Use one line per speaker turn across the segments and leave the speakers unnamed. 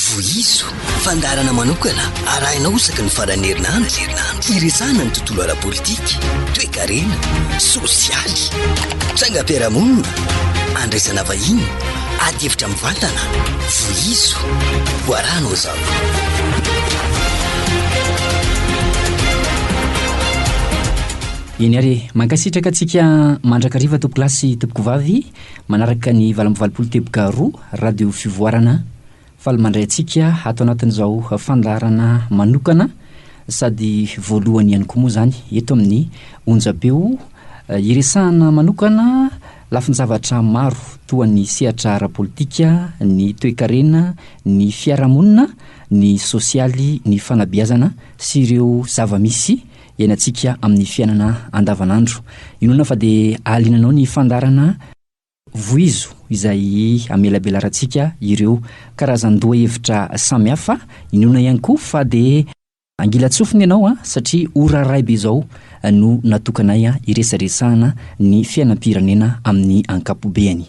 Vohizo, fandaharana manokana arahinao isaky ny faran'ny herinandro, hiresahana ny tontolo ara-politika, toekarena, sosialy, trangam-piarahamonina, andraisana vahiny, ady hevitra mivantana. Vohizo, ho arahanao izao.
Eny ary e, mankasitraka antsika mandrakariva tompokolahy sy tompokovavy manaraka ny 88 teboka roa Radio Fivoarana. Faly mandray antsika ato anatin'izao fandaharana manokana sady voalohany ihany koa moa izany eto amin'ny onjam-peo hiresahana manokana lafin-javatra maro toa ny sehatra ara-politika, ny toekarena, ny fiarahamonina, ny sosialy, ny fanabeazana sy ireo zava-misy iainantsika amin'ny fiainana andavanandro. Inoana fa dia ahaliana anao ny fandaharana. Vohizo izay hamelabelarantsika ireo karazan-dohahevitra samihafa. Inoana ihany koa fa dia angilan-tsofina ianao satria ora iray be izao no natokanay hiresadresahana ny fiainam-pirenena amin'ny ankapobeany.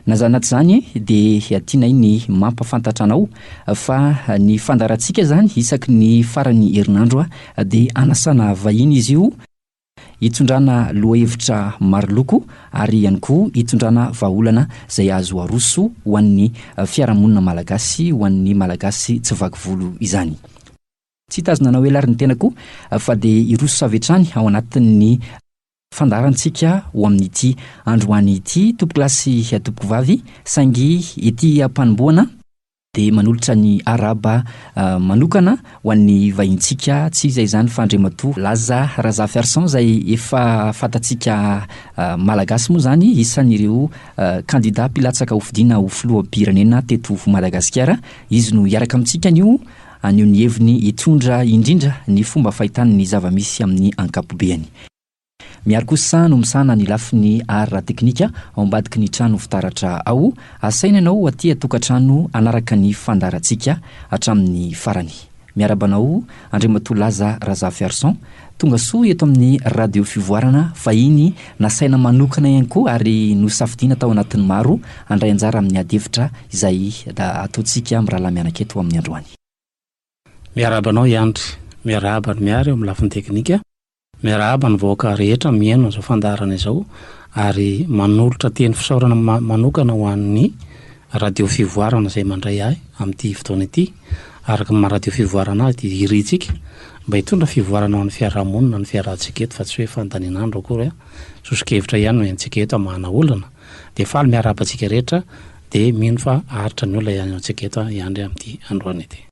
Na izany na tsy izany dia tianay ny mampahafantatra anao fa ny fandaharantsika izany isaky ny faran'ny herinandro dia hanasana vahiny izy io, Hitondrana lohahevitra maroloko ary ihany koa hitondrana vahaolana izay azo aroso ho an'ny fiarahamonina malagasy, ho an'ny Malagasy tsy vaky volo izany. Tsy hitazona anao ela ary ny tenako fa dia hiroso avy hatrany ao anatin'ny fandaharantsika ho amin'ity androany ity tompokolahy sy tompokovavy, saingy ety am-panombohana, Dia manolotra ny arahaba manokana ho an'ny vahintsika, tsy iza izany fa Andriamatoa Laza Razafiarison izay efa fantatsika Malagasy moa izany, isan'ireo kandida mpilatsaka hofidiana ho filoham-pirenena teto Madagasikara. Izy no hiaraka amintsika anio haneho ny heviny hitondra indrindra ny fomba fahitany ny zava-misy amin'ny ankapobeany. Miary kosa no misahana ny lafiny ara-teknika ao ambadiky ny trano fitaratra ao. Asaina ianao aty an-tokantrano hanaraka ny fandaharantsika hatramin'ny farany. Miarahaba anao Andriamatoa Laza Razafiarison, tonga soa eto amin'ny Radio Fivoarana, vahiny nasaina manokana ihany koa ary nosafidiana tao anatin'ny maro handray anjara amin'ny adihevitra izay ataontsika mirahalahy mianaka eto amin'ny androany.
Miarahaba anao i Andry. Miarahaba an'i Miary eo amin'ny lafiny teknika. Miarahaba ny vahoaka rehetra mihaino an'izao fandaharana izao ary manolotra teny fisaorana manokana ho an'ny Radio Fivoarana izay mandray ahy amin'ity fotoana ity. Araka ny maha Radio Fivoarana azy dia irintsika mba hitondra fivoarana ho an'ny fiarahamonina ny fiarahantsika eto fa tsy hoe fandanian'andro akory. Soso-kevitra ihany no entintsika eto hamahana olana. Dia faly miarahaba antsika rehetra dia mino fa haharitra ny olona hihaino antsika eto hiandry amin'ity androany ity.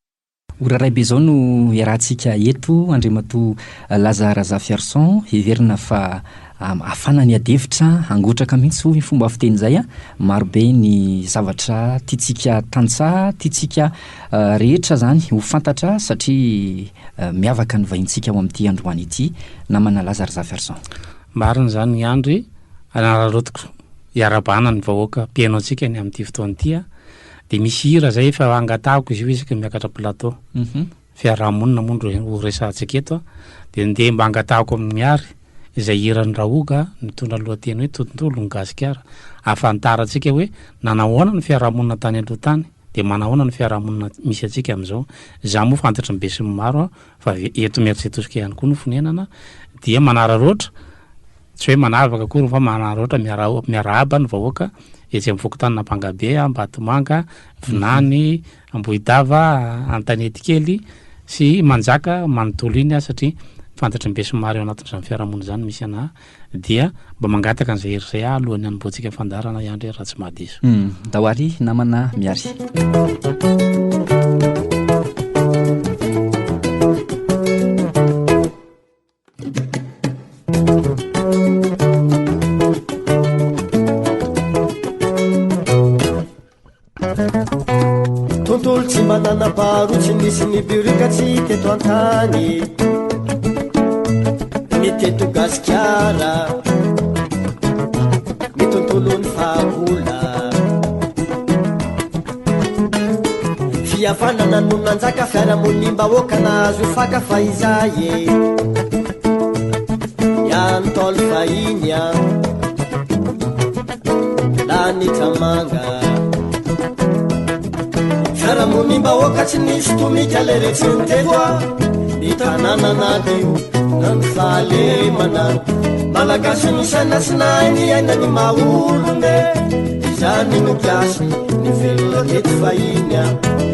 Ora iray be izao no iarahantsika eto, Andriamatoa Laza Razafiarison, heverina fa hafana ny adihevitra, hangotraka mihitsy hoy ny fomba fiteny izay an, maro be ny zavatra tiantsika tantsaha, tiantsika rehetra izany ho fantatra satria miavaka ny vahintsika ao amin'ity androany ity, namana Laza Razafiarison.
Marina izany Andry, anararaotiko hiarahabana ny vahoaka mpihaino antsika ny amin'ity fotoana ity an. Dia misy hira zay efa angatahako izy io isaky ny miakatra plateau. Fiarahamonina moa no ho resahantsika eto a. Dia ndeha mba angatahako amin'i Miary izay hiran'i Rahoga mitondra ny lohateny hoe Tontolon'i Gasikara. Ahafantarantsika hoe nanahoana ny fiarahamonina tany aloha tany, dia manahoana ny fiarahamonina misy antsika amin'izao. Izaho moa fantatry ny besinimaro fa eto Imerintsiatosika ihany koa no fonenana, dia manararaotra Tsy hoe manavaka akory fa manararaotra miarahaba ny vahoaka etsy amin'ny fokontanin'Ampangabe, Ambatomanga, Vinany, Ambohidava, Antanetikely sy Manjaka manontolo iny aho satria fantatry ny besinimaro eo anatin'izany fiarahamonina izany misy anà dia mba mangataka an'izay hery izay aho alohan'ny hanombohantsika ny fandaharana i Andry raha tsy mahadiso.
Ndao ary namana Miary.
Tontolo tsy mba nanam-paharoa tsy nisy nibirioka tsy teto an-tany ny teto Gasikara ny tontolon'ny fahagola Fihavanana no nanjaka fiarahamonim-bahoaka nahazo faka fa izay e Ny an'ny Ntaolo fahiny an Lanitra manga. Fiarahamonim-bahoaka tsy nisy tomika leretsy ny teto a. Ny tanàna nadio na ny fahalemana. Malagasy nisaina sy nahay niaina ny maha olona e. Izany no gasy nivelona teto fahiny a.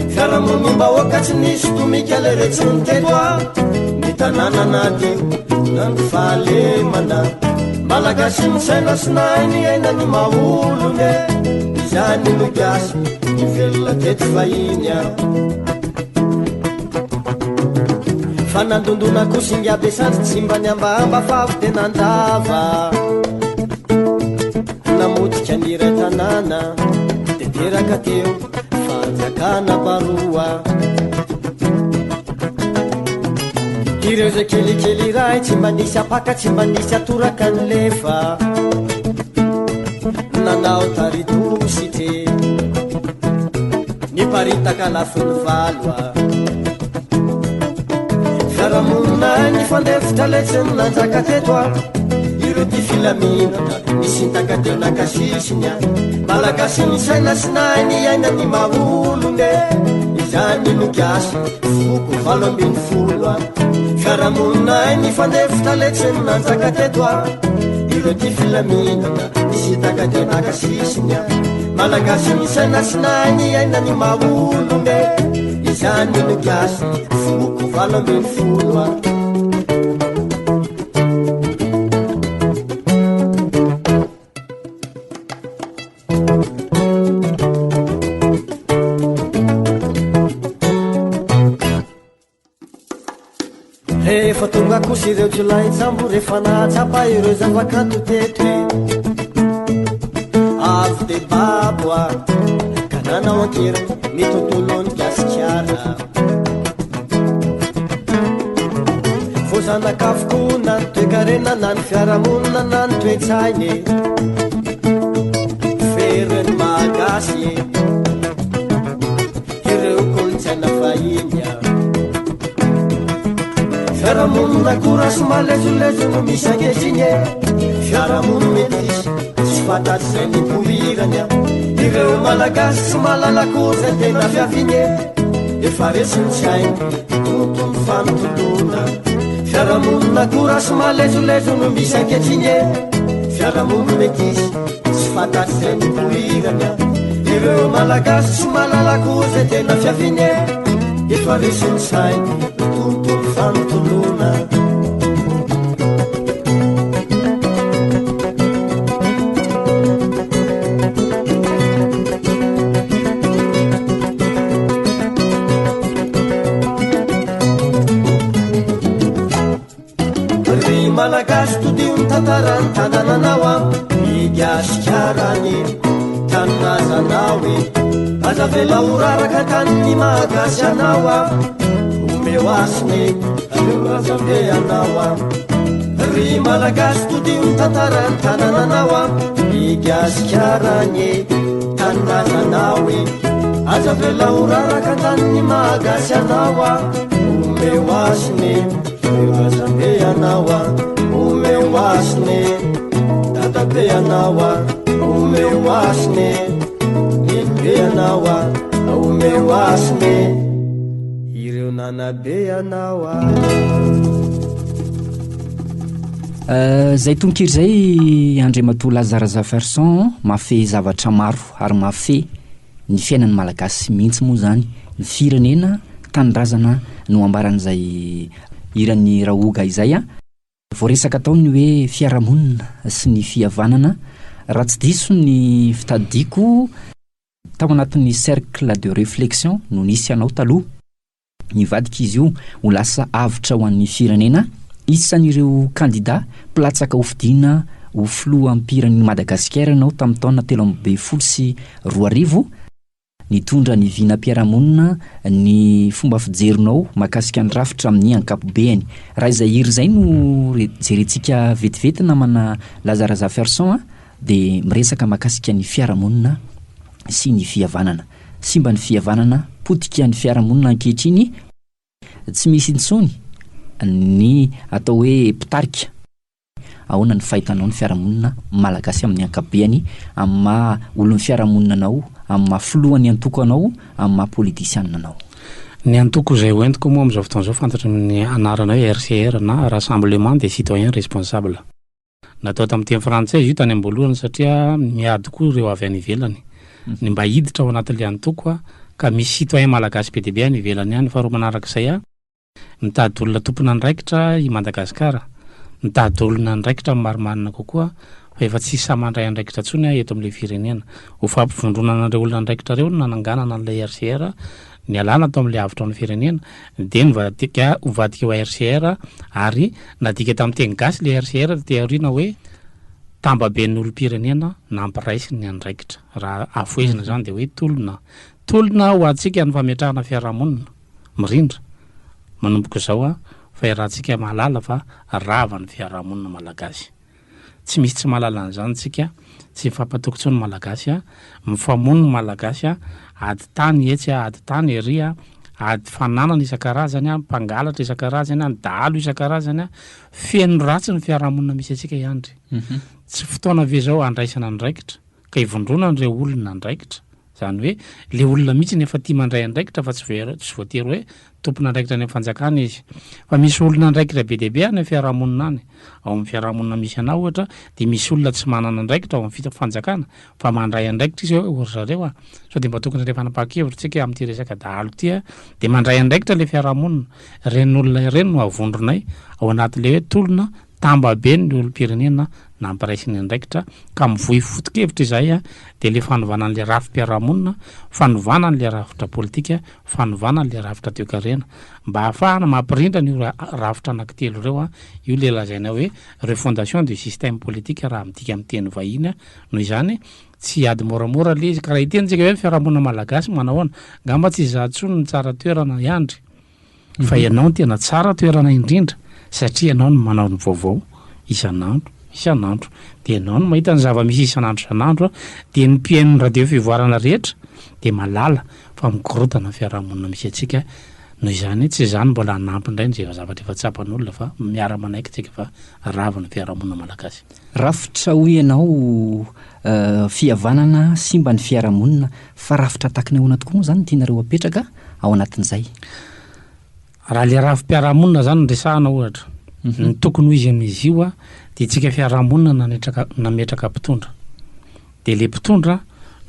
Fiarahamonim-bahoaka tsy nisy tomika leretsy ny teto a. Ny tanàna nadio na ny fahalemana. Malagasy misaina sy nahay niaina ny maha olona e. Izany no gasy nivelona teto fahiny a. Fa nandondona kosa ingabe sandry tsy mba niambahamba fa avy dia nandava. Namotika ny iray tanàna dia teraka teo fanjakana baroa. Ireo izay kelikely iray tsy mba nisy apaka tsy mba nisy atoraka ny lefa. Nanao tari-dositry niparitaka lafiny valo a. Fiarahamonina nifandefitra lay tsy nanjaka teto a. Ireo tia filaminana nisintaka teo naka sisiny a. Malagasy nisaina sy nahay niaina ny maha olona e. Izany no gasy foko 18 a. Fiarahamonina nifandefitra lay tsy nanjaka teto a. Ireo tia filaminana nisintaka teo naka sisiny a. Malagasy nisaina sy nahay niaina ny maha olona e. Izany no gasy foko 18 a. Rehefa tonga kosa ireo jiolahin-tsambo, rehefa nahatsapa ireo zava-kanto teto e. Avy dia babo a, ka nanao an-keriny ny tontolon'i Gasikara. Voazanaka avokoa na ny toekarena na ny fiarahamonina na ny toe-tsaina e. Feren'ny mahagasy e. Ireo kolontsaina fahiny a. Fiarahamonina kora sy malezolezo no misy ankehitriny e. Fiarahamonina metisy tsy fantatr'izay nipoirany a. Ireo Malagasy tsy mahalala akory izay tena fiaviany e. Efa resin'ny sainy tontolo fanontoloana. Fiarahamonina kora sy malezolezo no misy ankehitriny e. Fiarahamonina metisy tsy fantatr'izay nipoirany a. Ireo Malagasy tsy mahalala akory izay tena fiaviany e. Efa resin'ny sainy tontolo fanontoloana. Ry Malagasy todio ny tantaran'ny tanànanao a, i Gasikara anie tanindrazanao e. Aza avela ho raraka tanin'ny mahagasy anao a, omeo hasina e, ireo razambe anao a. Ry Malagasy todio ny tantaran'ny tanànanao a, i Gasikara anie tanindrazanao e. Aza avela ho raraka tanin'ny mahagasy anao a, omeo hasina e, ireo razambe anao a, omeo hasina e, dadabe anao a, omeo hasina e, nenibe anao a, omeo hasina e, ireo nanabe anao a.
Izay tononkira izay Andriamatoa Laza Razafiarison mahafehy zavatra maro ary mahafehy ny fiainan'ny Malagasy mihitsy moa izany, ny firenena, tanindrazana no ambaran'izay hiran'i Rahoga izay. Voaresaka tao ny hoe fiarahamonina sy ny fihavanana, raha tsy diso ny fitadidiako tao anatin'ny cercle de réflexion no nisy anao taloha. Nivadika izy io ho lasa avotra ho an'ny firenena, isan'ireo kandida mpilatsaka hofidiana ho filoham-pirenen'i Madagasikara ianao tamin'ny taona 2013, nitondra ny vinam-piarahamonina ny fomba fijerinao mahakasika ny rafitra amin'ny ankapobeany. Raha izay hira izay no jerentsika vetivety namana Laza Razafiarison a, dia miresaka mahakasika ny fiarahamonina sy ny fihavanana. Simba ny fihavanana, potika ny fiarahamonina ankehitriny, tsy misy intsony ny atao hoe mpitarika. Ahoana ny fahitanao ny fiarahamonina malagasy amin'ny ankapobeny, amin'ny maha olon'ny fiarahamonina anao? amin'ny maha filohan'ny antoko anao, amin'ny maha politisianina anao?
Ny antoko izay hoentiko moa amin'izao fotoana izao fantatro amin'ny anarana hoe RCR na Rassemblement des Citoyens Responsables. Natao tamin'ny teny frantsay izy io tany am-boalohany satria miady koa ireo avy any ivelany ny mba hiditra ao anatin'ilay antoko ka misy citoyen malagasy be dia be any ivelany any. Faharoa manarak'izay, mitady olona tompon'andraikitra i Madagasikara, mitady olona andraikitra amin'ny marimarina kokoa fa efa tsy sahy mandray andraikitra intsony eto amin'ilay firenena. Ho fampivondronana an'ireo olona andraikitra ireo no nananganana an'ilay RCR, nialana tao amin'ilay avotra ny firenena dia nivadika nivadika ho RCR ary nadika tamin'ny teny gasy ilay RCR taty aoriana hoe tambaben'ny olom-pirenena nampiraisiny ny andraikitra. Raha afohezina izany dia hoe tolona. Tolona ho antsika ny fametrahana fiarahamonina. Mirindra, manomboka izao fa iarahantsika mahalala fa rava ny fiarahamonina malagasy. Tsy misy tsy mahalala an'izany tsika, tsy mifampatoky intsony ny malagasy a, mifamono ny malagasy a, ady tany etsy a, ady tany ery a, ady fananana isan-karazany a, mpangalatra isan-karazany a, ny dahalo isan-karazany a, feno ratsy ny fiarahamonina misy antsika i Andry. Tsy fotoana ve izao handraisana andraikitra ka hivondronana ireo olona andraikitra Izany hoe le olona mihitsy no efa tia mandray andraikitra fa tsy tsy voatery hoe tompon'andraikitra any amin'ny fanjakana izy. Fa misy olona andraikitra be dia be any amin'ny fiarahamonina any. Ao amin'ny fiarahamonina misy anah ohatra dia misy olona tsy manana andraikitra ao amin'ny fanjakana fa mandray andraikitra izy hoe o ry zareo a, sao dia mba tokony handray fanapahan-kevitra tsika amin'ity resaka dahalo ity a, dia mandray andraikitra le fiarahamonina. Ireny olona ireny no avondronay ao anatin'ilay hoe tolona Tambabe ny olom-pirenena nampiraisiny andraikitra ka mivoy foto-kevitra izahay dia ilay fanovana an'ilay rafi-piarahamonina, fanovana an'ilay rafitra politika, fanovana an'ilay rafitra toekarena. Mba hahafahana mampirindra an'io rafitra anankitelo ireo, io ilay lazaina hoe refondation du système politique raha midika amin'ny teny vahiny. Noho izany, tsy hiady moramora ilay izy ka raha hiteny isika hoe ny fiarahamonina malagasy manahoana? Angamba tsy izaho intsony no tsara toerana hiandry. Fa ianao no tena tsara toerana indrindra satria ianao no manao ny vaovao isan'andro isan'andro. Dia ianao no mahita ny zava-misy isan'andro isan'andro dia ny mpihaino ny radio fivoarana rehetra dia mahalala fa mikorontana ny fiarahamonina misy antsika. Noho izany tsy izany mbola hanampy indray ny zavatra efa tsapan'olona fa miara-manaiky tsika fa rava ny fiarahamonina malagasy.
Rafitra hoy ianao fihavanana simba ny fiarahamonina fa rafitra takina ahoana tokoa moa izany no tianareo apetraka ao anatin'izay?
Raha le rafi-piarahamonina zany no resahana ohatra, ny tokony ho izy amin'izy io dia tsika fiarahamonina nanetraka nametraka mpitondra. Dia le mpitondra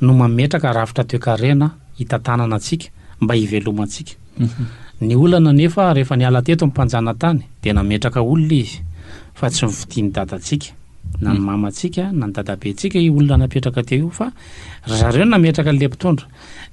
no mametraka rafitra toekarena hitantanana antsika mba hivelomantsika. Ny olana anefa rehefa niala teto ny mpanjanatany dia nametraka olona izy fa tsy nofidin'ny dadantsika na ny mamantsika na ny dadabentsika io olona napetraka teo io fa ry zareo no nametraka an'ilay mpitondra.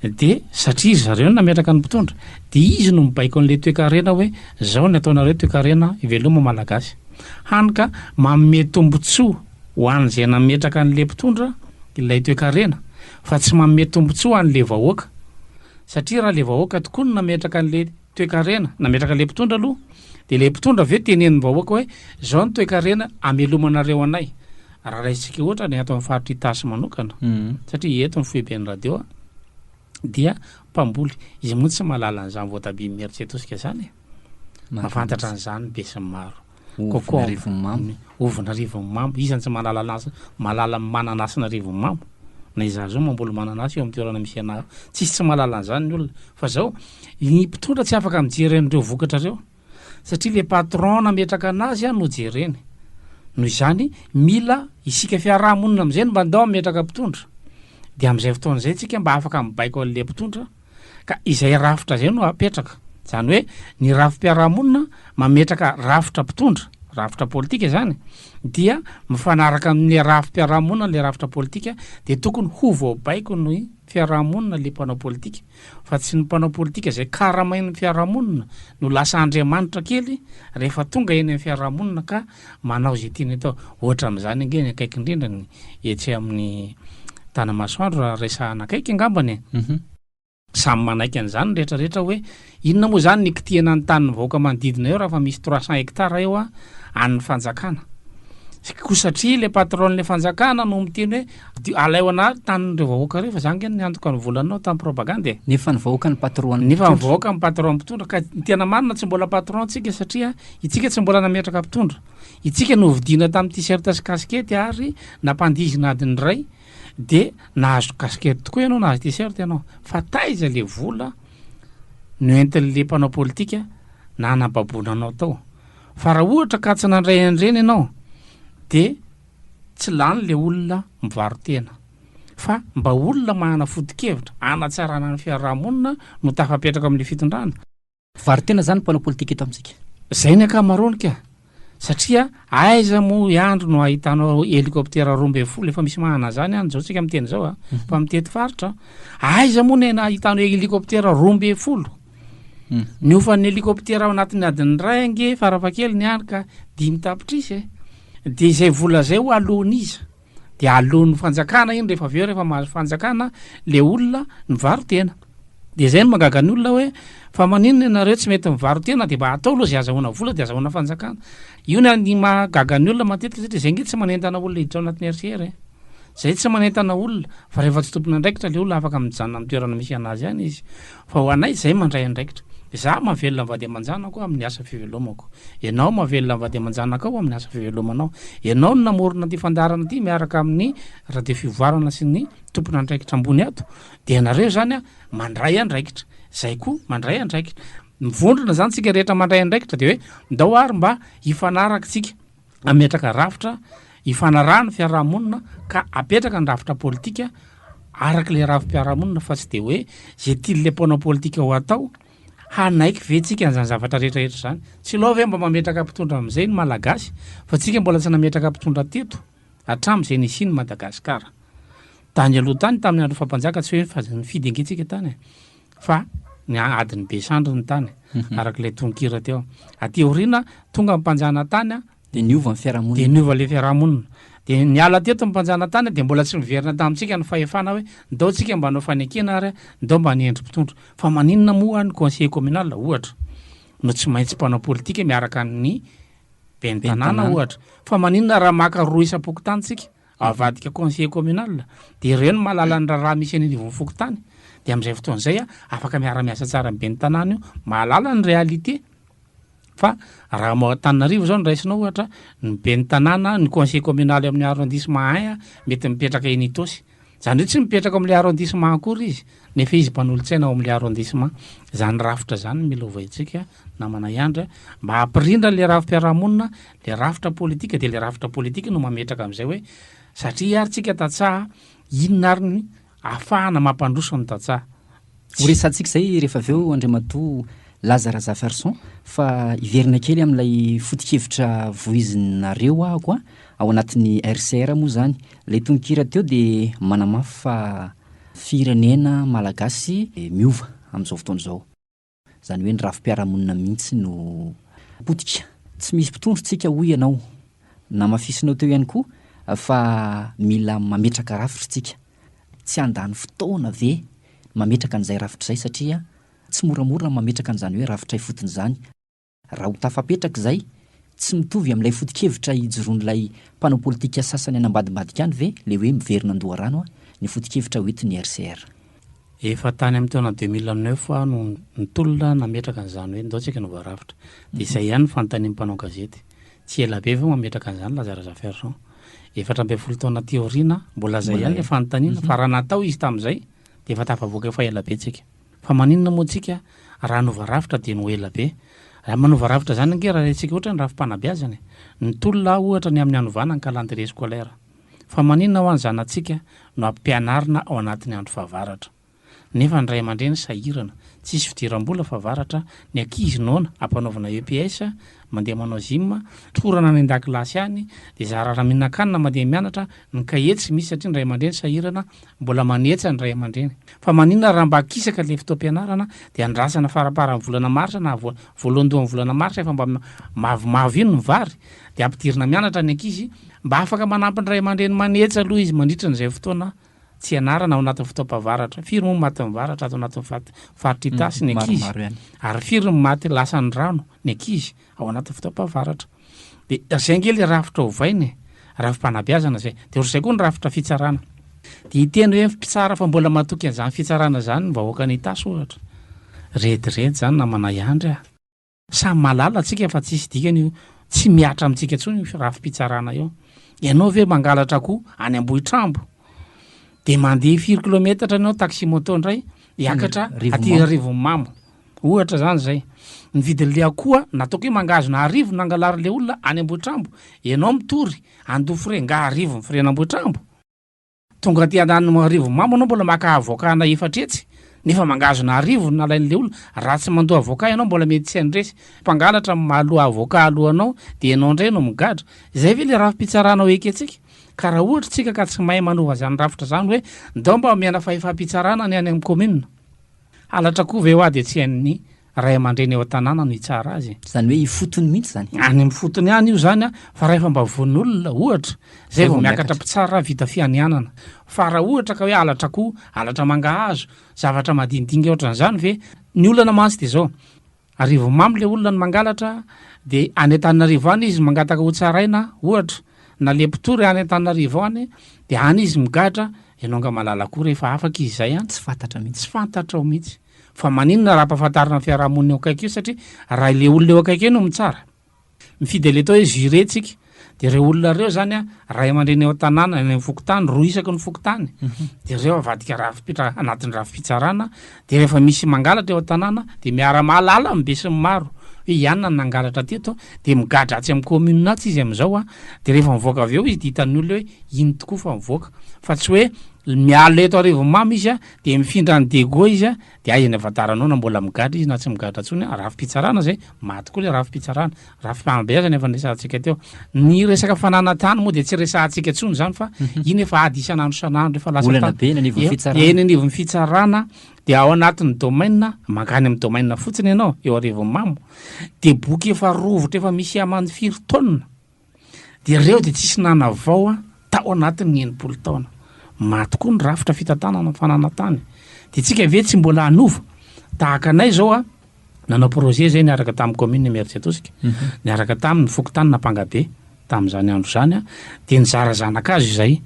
Dia satria ry zareo no nametraka ny mpitondra dia izy no mibaiko an'ilay toekarena hoe zao ny ataonareo toekarena hiveloma malagasy. Hany ka manome tombotsoa ho an'izay nametraka an'ilay mpitondra ilay toekarena fa tsy manome tombotsoa an'ilay vahoaka. Satria raha ilay vahoaka tokoa no nametraka an'ilay toekarena, nametraka an'ilay mpitondra aloha, dia ilay mpitondra avy eo tenenin'ny vahoaka hoe izao ny toekarena amelomanareo anay. Raha raisintsika ohatra ny ato amin'ny faritra Itasy manokana, satria eto ny foiben'ny radio dia mpamboly. Izy moa tsy mahalala an'izany voatabia Imerintsiatosika izany e. Mahafantatra an'izany be sy ny maro.
Ovin'Arivonimamo.
Ovin'Arivonimamo. Iza no tsy mahalala anazy, mahalala ny mananasin'Arivonimamo? Na izaho izao mamboly mananasy eo amin'ny toerana misy anah. Tsisy tsy mahalala an'izany ny olona. Fa izao, ny mpitondra tsy afaka mijery an'ireo vokatra ireo. Satria ilay patron nametraka anazy no jereny. Noho izany, mila isika fiaraha-monina amin'izay no mba ndao hametraka mpitondra. Dia amin'izay fotoana izay tsika mba afaka mibaiko an'ilay mpitondra. Ka izay rafitra izay no apetraka. Izany hoe ny rafi-piarahamonina mametraka rafitra mpitondra, rafitra politika izany, dia mifanaraka amin'ny rafi-piarahamonina ilay rafitra politika, dia tokony ho voabaiko ny fiarahamonina ilay mpanao politika, fa tsy ny mpanao politika izay karamain'ny fiarahamonina no lasa andriamanitra kely rehefa tonga eny amin'ny fiarahamonina ka manao izay tiany atao. Ohatra amin'izany ange ny akaiky indrindra ny etsy amin'ny Tanamasoandro raha resahana akaiky angambany e. Samy manaiky an'izany ny rehetra rehetra hoe inona moa izany ny kitihana ny tanin'ny vahoaka manodidina eo raha fa misy 300 hectares eo an'ny fanjakana. Koa satria ilay patron-n'ilay fanjakana no miteny hoe Dia alaio anah tanin'ireo vahoaka ireo fa za ange niantoka ny volanao tamin'ny propagande e.
Nefa ny vahoaka ny patron
ny Nefa ny vahoaka ny patron mpitondra ka ny tena marina tsy mbola patron tsika satria itsika tsy mbola nametraka mpitondra. Itsika novidiana tamin'ny t-shirt sy casquette ary nampandihizina adiny iray. De nahazo casquette tokoa ianao, nahazo t-shirt ianao, fa taiza le vola noentin'le mpanao politika nanababoana anao tao? Fa raha ohatra ka tsy nandray an'ireny ianao de tsy lany le olona mivaro-tena. Fa mba olona manana foto-kevitra hanatsarana ny fiaraha-monina no tafapetraka amin'le fitondrana.
Mpivaro-tena zany mpanao politika eto amintsika.
Zay ny ankamaroany ka! Satria aiza moa i Andry no ahitanao hélicoptère 12, efa misy manana an'izany any zao tsika miteny zao a, fa mitety faritra, aiza moa no ahitanao hélicoptère 12? Ny hofan'ny hélicoptère ao anatin'ny adiny iray ange farafahakeliny any ka 5 tapitrisa e! De izay vola zay ho aloan'iza? De aloan'ny fanjakana iny rehefa avy eo rehefa mahazo fanjakana le olona nivaro-tena. De zay no mahagaga ny olona hoe fa maninona ianareo tsy mety mivaro-tena de mba atao aloha zay azahoana vola de azahoana fanjakana. Io ny ny mahagaga ny olona matetika satria zay nge tsy manentana olona hiditra ao anatin'ny RCR e. Zay tsy manentana olona fa rehefa tsy tompon'andraikitra le olona afaka mijanona amin'ny toerana misy anazy ihany izy. Fa ho anay zay mandray andraikitra. Izaho mahavelona ny vady aman-janako amin'ny asa fivelomako. Ianao mahavelona ny vady aman-janakao amin'ny asa fivelomanao. Ianao no namorona ity fandaharana ity miaraka amin'ny Radio Fivoarana sy ny tompon'andraikitra ambony ato. Dia ianareo izany mandray andraikitra. Izay koa mandray andraikitra. Mivondrona izany tsika rehetra mandray andraikitra dia hoe ndao ary mba hifanaraka tsika hametraka rafitra hifanarahan'ny fiarahamonina ka apetraka ny rafitra politika araka ilay rafi-piarahamonina fa tsy dia hoe izay tian'ilay mpanao politika ho atao hanaiky ve tsika an'izany zavatra rehetra rehetra izany. Tsy aleo ve mba mametraka mpitondra amin'izay ny Malagasy fa tsika mbola tsy nametraka mpitondra teto. Hatramin'izay nisian'i Madagasikara. Tany aloha tany, tamin'ny andron'ny fahampanjaka, tsy hoe fa nifidy ange tsika tany e, fa ny adin'ny be sandry ny tany, araka ilay tononkira teo. Aty aoriana, tonga ny mpanjanatany,
Dia niova ny fiarahamonina.
Dia niova ilay fiarahamonina. Dia niala teto ny mpanjanatany, dia mbola tsy niverina tamintsika ny fahefana hoe ndao tsika mba hanao fanekena ary ndao mba hanendry mpitondra. Fa maninona moa ny conseiller communal, ohatra, no tsy maintsy mpanao politika miaraka amin'ny Ben'ny tanàna ohatra. Fa maninona raha maka roa isam-pokontany tsika, avadika conseiller communal, dia ireo no mahalala ny raharaha misy eny anivon'ny fokontany. Dia amin'izay fotoana izay afaka miara-miasa tsara amin'ny ben'ny tanàna io, mahalala ny réalité. Fa raha ao Antananarivo izao no raisinao ohatra, ny ben'ny tanàna, ny conseiller communal amin'ny arrondissement un mety mipetraka eny Itaosy. Izany hoe tsy mipetraka ao amin'ilay arrondissement akory izy, nefa izy mpanolotsaina ao amin'ilay arrondissement. Izany rafitra izany no mila ovaintsika namana Iandry a, mba hampirindra ilay rafi-piarahamonina, ilay rafitra politika, dia ilay rafitra politika no mametraka amin'izay hoe satria ary tsika tantsaha, inona ary ny ahafahana mampandroso ny tantsaha.
Ho resahantsika izay rehefa avy eo Andriamatoa Laza Razafiarison fa hiverina kely amin'ilay foto-kevitra voizinareo ahako a, ao anatin'ny RCR moa izany. Ilay tononkira teo dia manamafy fa firenena malagasy miova amin'izao fotoana izao. Izany hoe ny rafi-piarahamonina mihitsy no potika. Tsy misy mpitondra tsika hoy ianao. Namafisinao teo ihany koa fa mila mametraka rafitra tsika. Tsy handany fotoana ve ny mametraka an'izay rafitra izay satria tsy moramora ny mametraka an'izany hoe rafitra ifotony izany. Raha ho tafapetraka izay, tsy mitovy amin'ilay foto-kevitra ijoroan'ilay mpanao politika sasany any ambadimbadika any ve ilay hoe miverina an-doharano ny foto-kevitra hoentin'ny RCR?
Efa tany amin'ny taona 2009 aho no nitolona nametraka an'izany hoe ndao tsika hanova rafitra. Dia izay ihany ny fanontanian'ny mpanao gazety. Tsy ela be vao mametraka an'izany Laza Razafiarison. 14 taona aty aoriana, mbola izay ihany ilay fanontaniana, fa raha natao izy tamin'izay dia efa tafavoaka efa ela be tsika. Fa maninona moa tsika raha hanova rafitra dia no ela be? Raha manova rafitra izany ange raha raintsika ohatra ny rafi-panabeazana e! Nitolona aho ohatra ny amin'ny hanovana ny calendrier scolaire. Fa maninona hoa ny zanatsika no ampianarina ao anatin'ny andro fahavaratra? Nefa ny ray aman-dreny sahirana, tsisy fidiram-bola fahavaratra, ny ankizy noana, ampanaovina EPS, mandeha manao gym, torana any an-dakilasy any, dia zara raha mihinan-kanina mandeha mianatra, ny kahie tsy misy satria ny ray aman-dreny sahirana, mbola manetsa ny ray aman-dreny. Fa maninona raha mba akisaka ilay fotoam-pianarana dia andrasana faramparan'ny volana marsa na voalohandohan'ny volana marsa efa mba mavomavo iny ny vary dia ampidirina mianatra ny ankizy, mba afaka manampy ny ray aman-dreny manetsa aloha izy mandritra an'izay fotoana tsy ianarana ao anatin'ny fotoam-pahavaratra. Firy moa ny matin'ny varatra ato anatin'ny fat- faritra Itasy ny ankizy?
Maromaro ihany.
Ary firy ny maty lasan'ny rano ny ankizy ao anatin'ny fotoam-pahavaratra? Dia izay ange ilay rafitra ovaina e! Rafi-panabeazana izay. Dia ohatr'izay koa ny rafitra fitsarana. Dia hiteny hoe mpitsara fa mbola matoky an'izany fitsarana izany ny vahoakan'Itasy ohatra. Rediredy izany namana Iandry a! Samy mahalala tsika fa tsisy dikany io, tsy mihatra amintsika intsony io rafi-pitsarana io. Ianao ve mangalatra akoho any Ambohitrambo? De mandeha firy kilometatra ianao taxi moto indray hiakatra aty Arivonimamo. Ohatra zany zay. Ny vidin'le akoho nataoko hoe mangahazo na arivo nangalarin'le olona any Ambohitrambo, ianao mitory andoha frais, nga arivo ny frais an'Ambohitrambo? Tonga aty Antananarivo-Mamo anao mbola maka avocat ana 400 nefa mangahazo na arivo no nalain'le olona, raha tsy mandoa avocat ianao mbola mety tsy handresy. Mpangalatra mahaloa avocat alohanao de ianao indray no migadra. Izay ve le rafi-pitsarana ho ekentsika? Ka raha ohatra tsika ka tsy mahay manova izany rafitra izany hoe ndao mba omena fahefam-pitsarana ny any amin'ny commune. Halatra koa ve hoa dia tsy hain'ny ray aman-dreny eo an-tanàna no hitsara azy e?
Izany hoe ifotony mihitsy izany?
Any amin'ny fotony any io izany fa rahefa mba vononolona ohatra, izay vao miakatra mpitsara vita fianianana. Fa raha ohatra ka hoe halatra akoho, halatra mangahazo, zavatra madinidinika ohatran'izany ve? Ny olana mantsy dia izao, Arivonimamo le olona no mangalatra de any Antananarivo any izy mangataka ho tsaraina ohatra na le mpitory any Antananarivo any de any izy migadra, ianao nga mahalala koa rehefa afaka izy zay an!
Tsy fantatra mihitsy.
Tsy fantatrao mihitsy. Fa maninona raha ampahafantarina ny fiarahamonina eo akaiky eo satria raha le olona eo akaiky eo no mitsara. Mifidy an'ilay atao hoe juré tsika, de reo olona reo zany an, ray aman-dreny eo an-tanàna, any amin'ny fokontany, roa isaky ny fokontany, de reo avadika rafi-pitra anatin'ny rafi-pitsarana, de rehefa misy mangalatra eo an-tanàna de miara-mahalala ny besinimaro hoe i anona no nangalatra teto, de migadra atsy amin'ny commune atsy izy amin'izao an, de rehefa mivoaka avy eo izy de hitan'ny olona hoe iny tokoa fa mivoaka, fa tsy hoe miala eto Arivonimamo izy an, de mifindra any Diego izy an, De aiza ny avantaranao na mbola migadra izy na tsy migadra intsony an, rafi-pitsarana zay, maty koa le rafi-pitsarana, rafi-panabeazana efa niresahantsika teo. Ny resaka fananan-tany moa de tsy resahantsika intsony zany fa iny efa ady isan'andro isan'andro efa lasa
Olana be eny anivon'ny fitsarana.
Eny anivon'ny fitsarana de ao anatin'ny domaine, mankany amin'ny domaine fotsiny ianao eo Arivonimamo, de boky efa rovitra efa misy aman'ny firy taonina. Dia ireo dia tsisy nanavao tao anatin'ny 60 taona. Maty koa ny rafitra fitantanana ny fananan-tany. Dia tsika ve tsy mbola hanova? Tahaka anay izao a, nanao projet izay niaraka tamin'ny commune Imerintsiatosika, niaraka tamin'ny fokontany Nampangabe tamin'izany andro izany a, dia nizara zanakazo izay.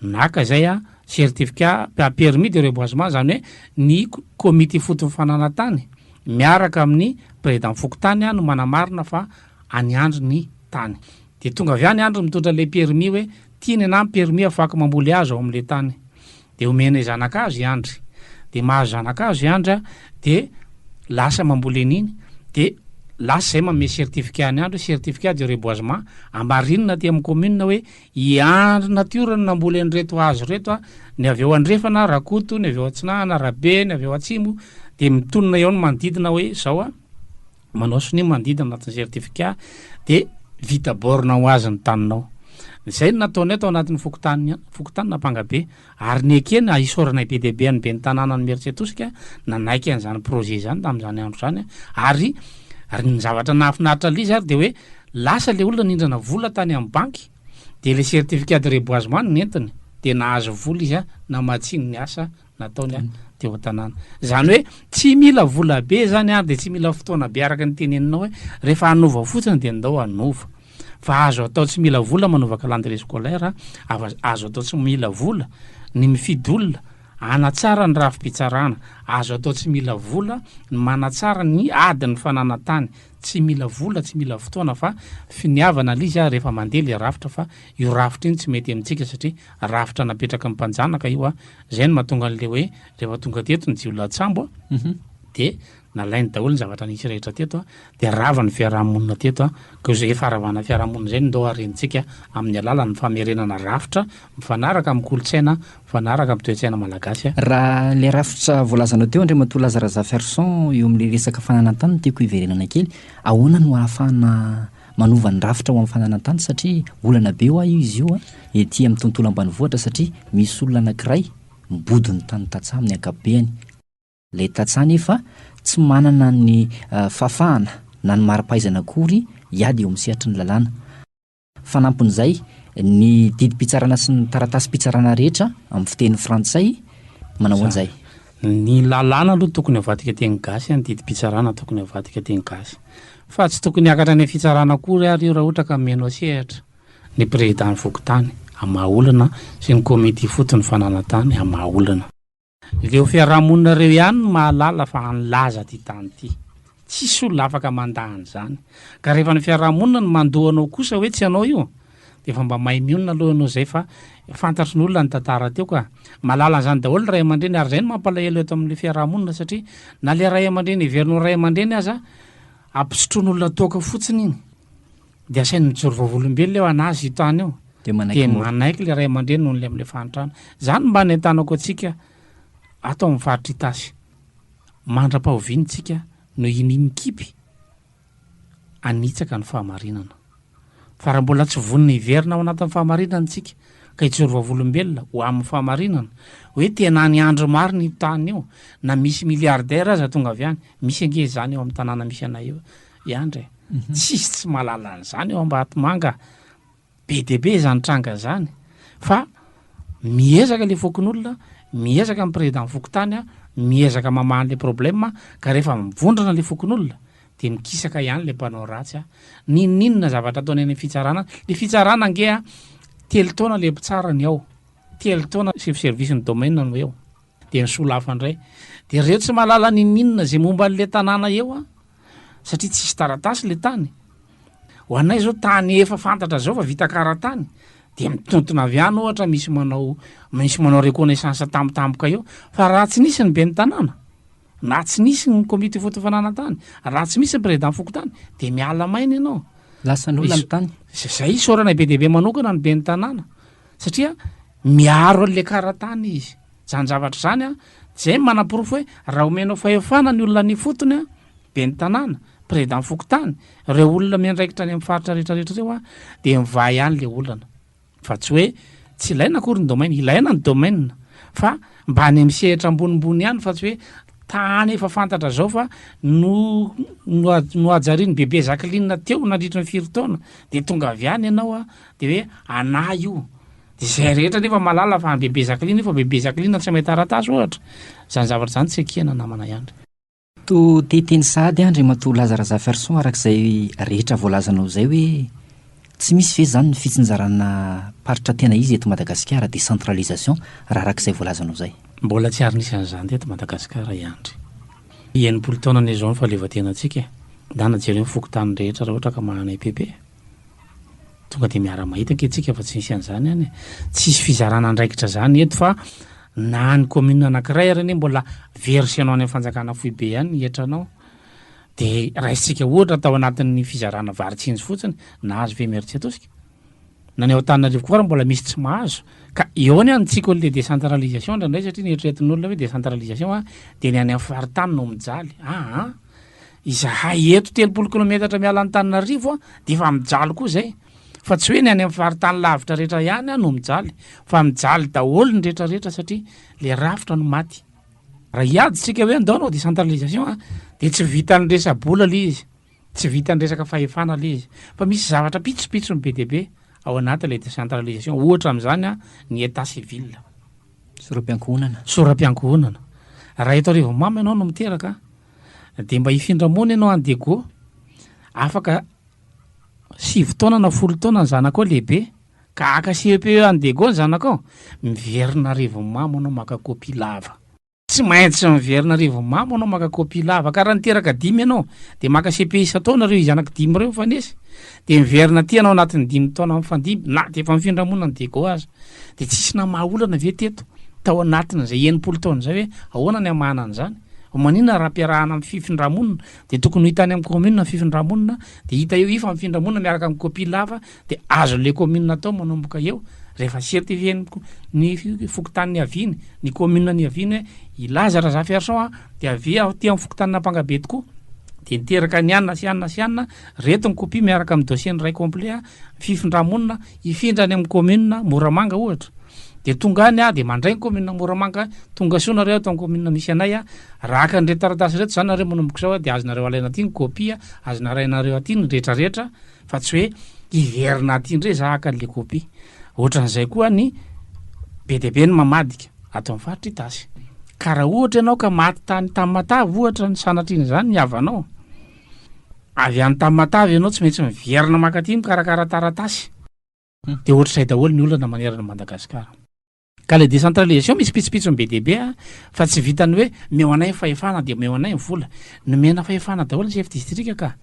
Naka izay a, certificat, permis de reboisement, izany hoe ny komity ifotony fananan-tany miaraka amin'ny président fokontany no manamarina fa any Andry ny tany. Dia tonga avy any Andry mitondra ilay permis hoe ty ny anah ny permis afahako mamboly hazo ao amin'ilay tany. Dia omenay zanakazo i Andry. Dia mahazo zanakazo i Andry a, dia lasa mamboly an'iny, dia lasa izay manome certificat an'i Andry hoe certificat de reboisement, amarinina aty amin'ny commune hoe i Andry natiora no namboly an'ireto hazo ireto a, ny avy eo andrefana Rakoto, ny avy eo atsinanana Rabe, ny avy eo atsimo, dia mitonona eo ny manodidina hoe izao a. Manao sonia mandidy anatin'ny certificat dia vita borne ho azy ny taninao. Izay no nataonay tao anatin'ny fokontany fokontany Nampangabe ary nekena isaoranay be dia be an'ny ben'ny tanànan'i Imerintsiatosika nanaiky an'izany projet izany tamin'izany andro izany ary ary ny zavatra nahafinaritra an'ilay izy ary dia hoe lasa ilay olona nindrana vola tany amin'ny banky dia ilay certificat de reboisement no nentiny dia nahazo vola izy namatsiany ny asa nataony teo an-tanàna. Izany hoe tsy mila vola be izany ary dia tsy mila fotoana be araka ny teneninao hoe rehefa hanova fotsiny dia ndao hanova. Fa azo atao tsy mila vola manova calendrier scolaire, azo atao tsy mila vola ny mifidy olona hanatsara ny rafi-pitsarana, azo atao tsy mila vola ny manatsara ny adin'ny fananan-tany. Tsy mila vola, tsy mila fotoana fa finiavana ilay izy rehefa mandeha ilay rafitra fa io rafitra io no tsy mety amintsika satria rafitra napetraky ny mpanjanaka io a, zay no mahatonga an'le hoe rehefa tonga teto ny jiolahy-tsambo a, de nalainy daholo ny zavatra nisy rehetra teto a, de rava ny fiaraha-monina teto a, ka izay faharavana fiaraha-monina izay no ndao harentsika amin'ny alalan'ny famerenana rafitra mifanaraka amin'ny kolontsaina, mifanaraka amin'ny toe-tsaina malagasy a.
Raha ilay rafitra voalazanao teo Andriamatoa Laza Razafiarison eo amin'ilay resaka fananan-tany no tiako hiverenana kely, ahoana no ahafahana manova ny rafitra ho amin'ny fananan-tany satria olana be hoa io izy io ety amin'ny tontolo ambanivohitra satria misy olona anankiray mibodo ny tany tantsaha amin'ny ankapobeny. Ilay tantsaha nefa tsy manana ny fahafahana na ny mari-pahaizana akory hiady eo amin'ny sehatry ny lalàna. Fanampin'izay, ny didim-pitsarana sy ny taratasim-pitsarana rehetra amin'ny fiteny frantsay manao an'izay.
Ny lalàna aloha tokony avadika teny gasy, ny didim-pitsarana tokony avadika teny gasy. Fa tsy tokony hiakatra any amin'ny fitsarana akory ary io raha ohatra ka mihaino sehatra ny prezidan'ny fokontany hamaha olana sy ny komity ifotony fananan-tany hamaha olana. Ireo fiarahamonina ireo ihany no mahalala fa an'laza ity tany ity. Tsisy olona afaka mandà an'izany. Ka rehefa ny fiarahamonina no mandoa anao kosa hoe tsy anao io, De efa mba mahay mionona aloha ianao zay fa fantatry ny olona ny tantara teo ka. Mahalala an'izany daholo ny ray aman-dreny ary zay no mampalahelo eto amin'le fiaraha-monina satria na le ray aman-dreny heverina ho ray aman-dreny aza ampisotroin'olona toaka fotsiny iny de asainy mijoro vavolombelona eo anazy io tany io
De manaiky
de
mora.
manaiky le ray aman-dreny noho ny le amin'le fahantrana. Zany no mba anentanako antsika ato amin'ny faritra Itasy. Mandra-pahoviana tsika no hinia mikipy hanitsaka ny fahamarinana. Fa raha mbola tsy vonona hiverina ao anatin'ny fahamarinana isika, ka hijoro vavolombelona ho amin'ny fahamarinana, hoe tena any andro marina io tany io, na misy milliardaire aza tonga avy any, misy ange izany eo amin'ny tanàna misy anay eo i Andry e! Tsisy tsy mahalala an'izany eo Ambatomanga. Be dia be izany tranga izany fa miezaka le fokonolona, miezaka ny président fokontany, miezaka mamaha an'le problème ka rehefa mivondrona le fokonolona de mikisaka ihany le mpanao ratsy a! N'inon'inona zavatra ataony any amin'ny fitsarana, le fitsarana ange a telo taona le mpitsara ny ao, telo taona chef service ny domaine no eo, de ny solafa indray, de reo tsy mahalala n'inon'inona ze momba an'le tanàna eo a, satria tsisy taratasy le tany, ho anay zao tany efa fantatra zao fa vita kara-tany de mitontona avy any ohatra misy manao misy manao reconnaissance tampotampoka eo fa raha tsy nisy ny ben'ny tanàna na tsy nisy ny komity ifotony fananan-tany raha tsy misy ny président fokontany de miala maina ianao.
Lasan'olona ny tany.
Zay isaorana be dia be manokana ny ben'ny tanàna satria miaro an'le kara-tany izy. Zany zavatra zany an, zay no manaporofo hoe raha omenao fahefana ny olona any ifotony an, ben'ny tanàna, président fokontany, ireo olona miandraikitra any amin'ny faritra rehetra rehetra ireo an, dia mivaha ihany le olana. Fa tsy hoe tsy ilaina akory ny domaine, ilaina ny domaine fa mba any amin'ny sehatra ambonimbony ihany fa tsy hoe tany efa fantatra zao fa no nohajarian'i bebe Jacqueline teo nandritra ny firy taona dia tonga avy any ianao an, dia hoe anah io. Dia izay rehetra anefa mahalala fa an'i bebe Jacqueline io fa bebe Jacqueline tsy mahay taratasy ohatra. Izany zavatra izany tsy ekena namana ihany.
Toa te hiteny sahady aho Andriamatoa Laza Razafiarison araka izay rehetra voalazanao izay hoe tsy misy ve izany ny fitsinjarana paritra tena izy eto Madagasikara, décentralisation, raha araka izay voalazanao izay?
Mbola tsy ary nisy an'izany teto Madagasikara i Andry. 60 taona anie izao ny fahaleovantenantsika e. Ndana jereo ny fokontany rehetra raha ohatra ka manana EPP. Tonga dia miara-mahita ange tsika fa tsy misy an'izany any e. Tsisy fizarana andraikitra zany eto fa na ny commune anankiray ary anie mbola verser-nao any amin'ny fanjakana foibe ihany ny hetranao. Dia raisintsika ohatra tao anatin'ny fizarana vary tsinjo fotsiny, nahazo ve Imerintsiatosika? Na ny ao Antananarivo koa ary mbola misy tsy mahazo. Ka eo anie antsika le décentralisation indraindray satria ny eritreretin'olona hoe décentralisation a, dia ny any amin'ny faritany no mijaly. Aa. Izahay eto 30 kilometatra miala an'Antananarivo dia efa mijaly koa izay. Fa tsy hoe ny any amin'ny faritany lavitra rehetra ihany no mijaly, fa mijaly daholo ny rehetra rehetra satria le rafitra no maty. Raha hiady isika hoe andao hanao décentralisation dia tsy vitan'ny resa-bola le izy, tsy vitan'ny resaka fahefana le izy, fa misy zavatra pitsopitsony be dia be ao anatin'ilay décentralisation. Ohatra amin'izany ny état civil.
Sora-piankohonana.
Sora-piankohonana. Raha eto Arivonimamo ianao no miteraka, Dia mba hifindra monina ianao any Diego. Afaka sivy taona na folo taona ny zanakao lehibe, ka haka CEPE any Diego ny zanakao, miverina Arivonimamo ianao maka copie lava. Tsy maintsy miverina Arivonimamo ianao maka copie lava. Ka raha niteraka dimy ianao, dia maka CEPE isan-taona ireo zanaky dimy ireo mifanesy. Dia miverina aty ianao anatin'ny dimy taona mifandimby, na dia efa mifindra monina any Diego aza. Dia tsisy namaha olana ve teto tao anatin'izay 60 taona izay hoe ahoana ny hamahana an'izany? Maninona raha ampiarahana amin'ny fifindra-monina dia tokony ho hita any amin'ny commune ny fifindra-monina dia hita eo ifa mifindra-monina miaraka amin'ny copie lava dia azon'ilay commune atao manomboka eo rehefa certifier ny fokontany niaviany ny commune niaviany hoe i Laza Razafiarison a dia avy aty amin'ny fokontanin'Ampangabe tokoa dia niteraka ny anona sy anona sy anona reto ny copie miaraka amin'ny dossier ny iray complet a fifindra-monina hifindra any amin'ny commune Moramanga ohatra Dia tonga any aho dia mandray ny commune Moramanga, tonga soa nareo ato amin'ny commune misy anay a, raha haka an'ireto taratasy ireto izany nareo manomboka izao a, dia azonareo alaina aty ny copie, azonareo alainareo aty ny retraretra, fa tsy hoe hiverina aty indray za haka an'le copie. Ohatran'izay koa ny be dia be ny mamadika ato amin'ny faritra Itasy. Ka raha ohatra ianao ka maty tany Tamatave ohatra ny sanatrian'izany ny havanao, avy any Tamatave ianao tsy maintsy miverina mankaty mikarakara taratasy. Dia ohatr'izay daholo ny olana manerana an'i Madagasikara. Ka ilay décentralisation misy pitsopitsony be dia be a, fa tsy vitan'ny hoe meo anay ny fahefana dia omeo anay ny vola. Nomena fahefana daholo ny chef district ka.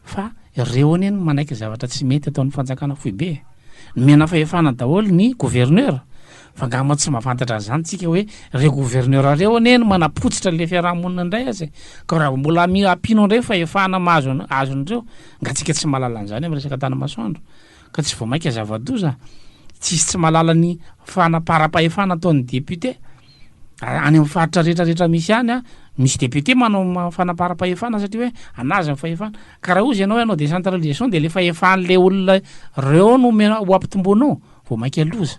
Fa ireo anie no manaiky zavatra tsy mety ataon'ny fanjakana foibe e. Nomena fahefana daholo ny gouverneur. Fa angamba tsy mahafantatra an'izany tsika hoe reo gouverneur reo anie no manapotsitra an'le fiarahamonina indray aza e. Ka raha mbola ampianao indray fahefana mahazo azon'ireo, nga tsika tsy mahalala an'izany amin'ny resaka tany masoandro. Ka tsy vao mainka zava-doza. Tsisy tsy mahalala ny fanaparam-pahefana ataon'ny député. Any amin'ny faritra rehetra rehetra misy any an, misy député manao fanaparam-pahefana satria hoe anazy ny fahefana. Ka raha hozy ianao hoe hanao décentralisation dia le fahefan'le olona reo no omena ho ampitomboinao, vao mainka loza.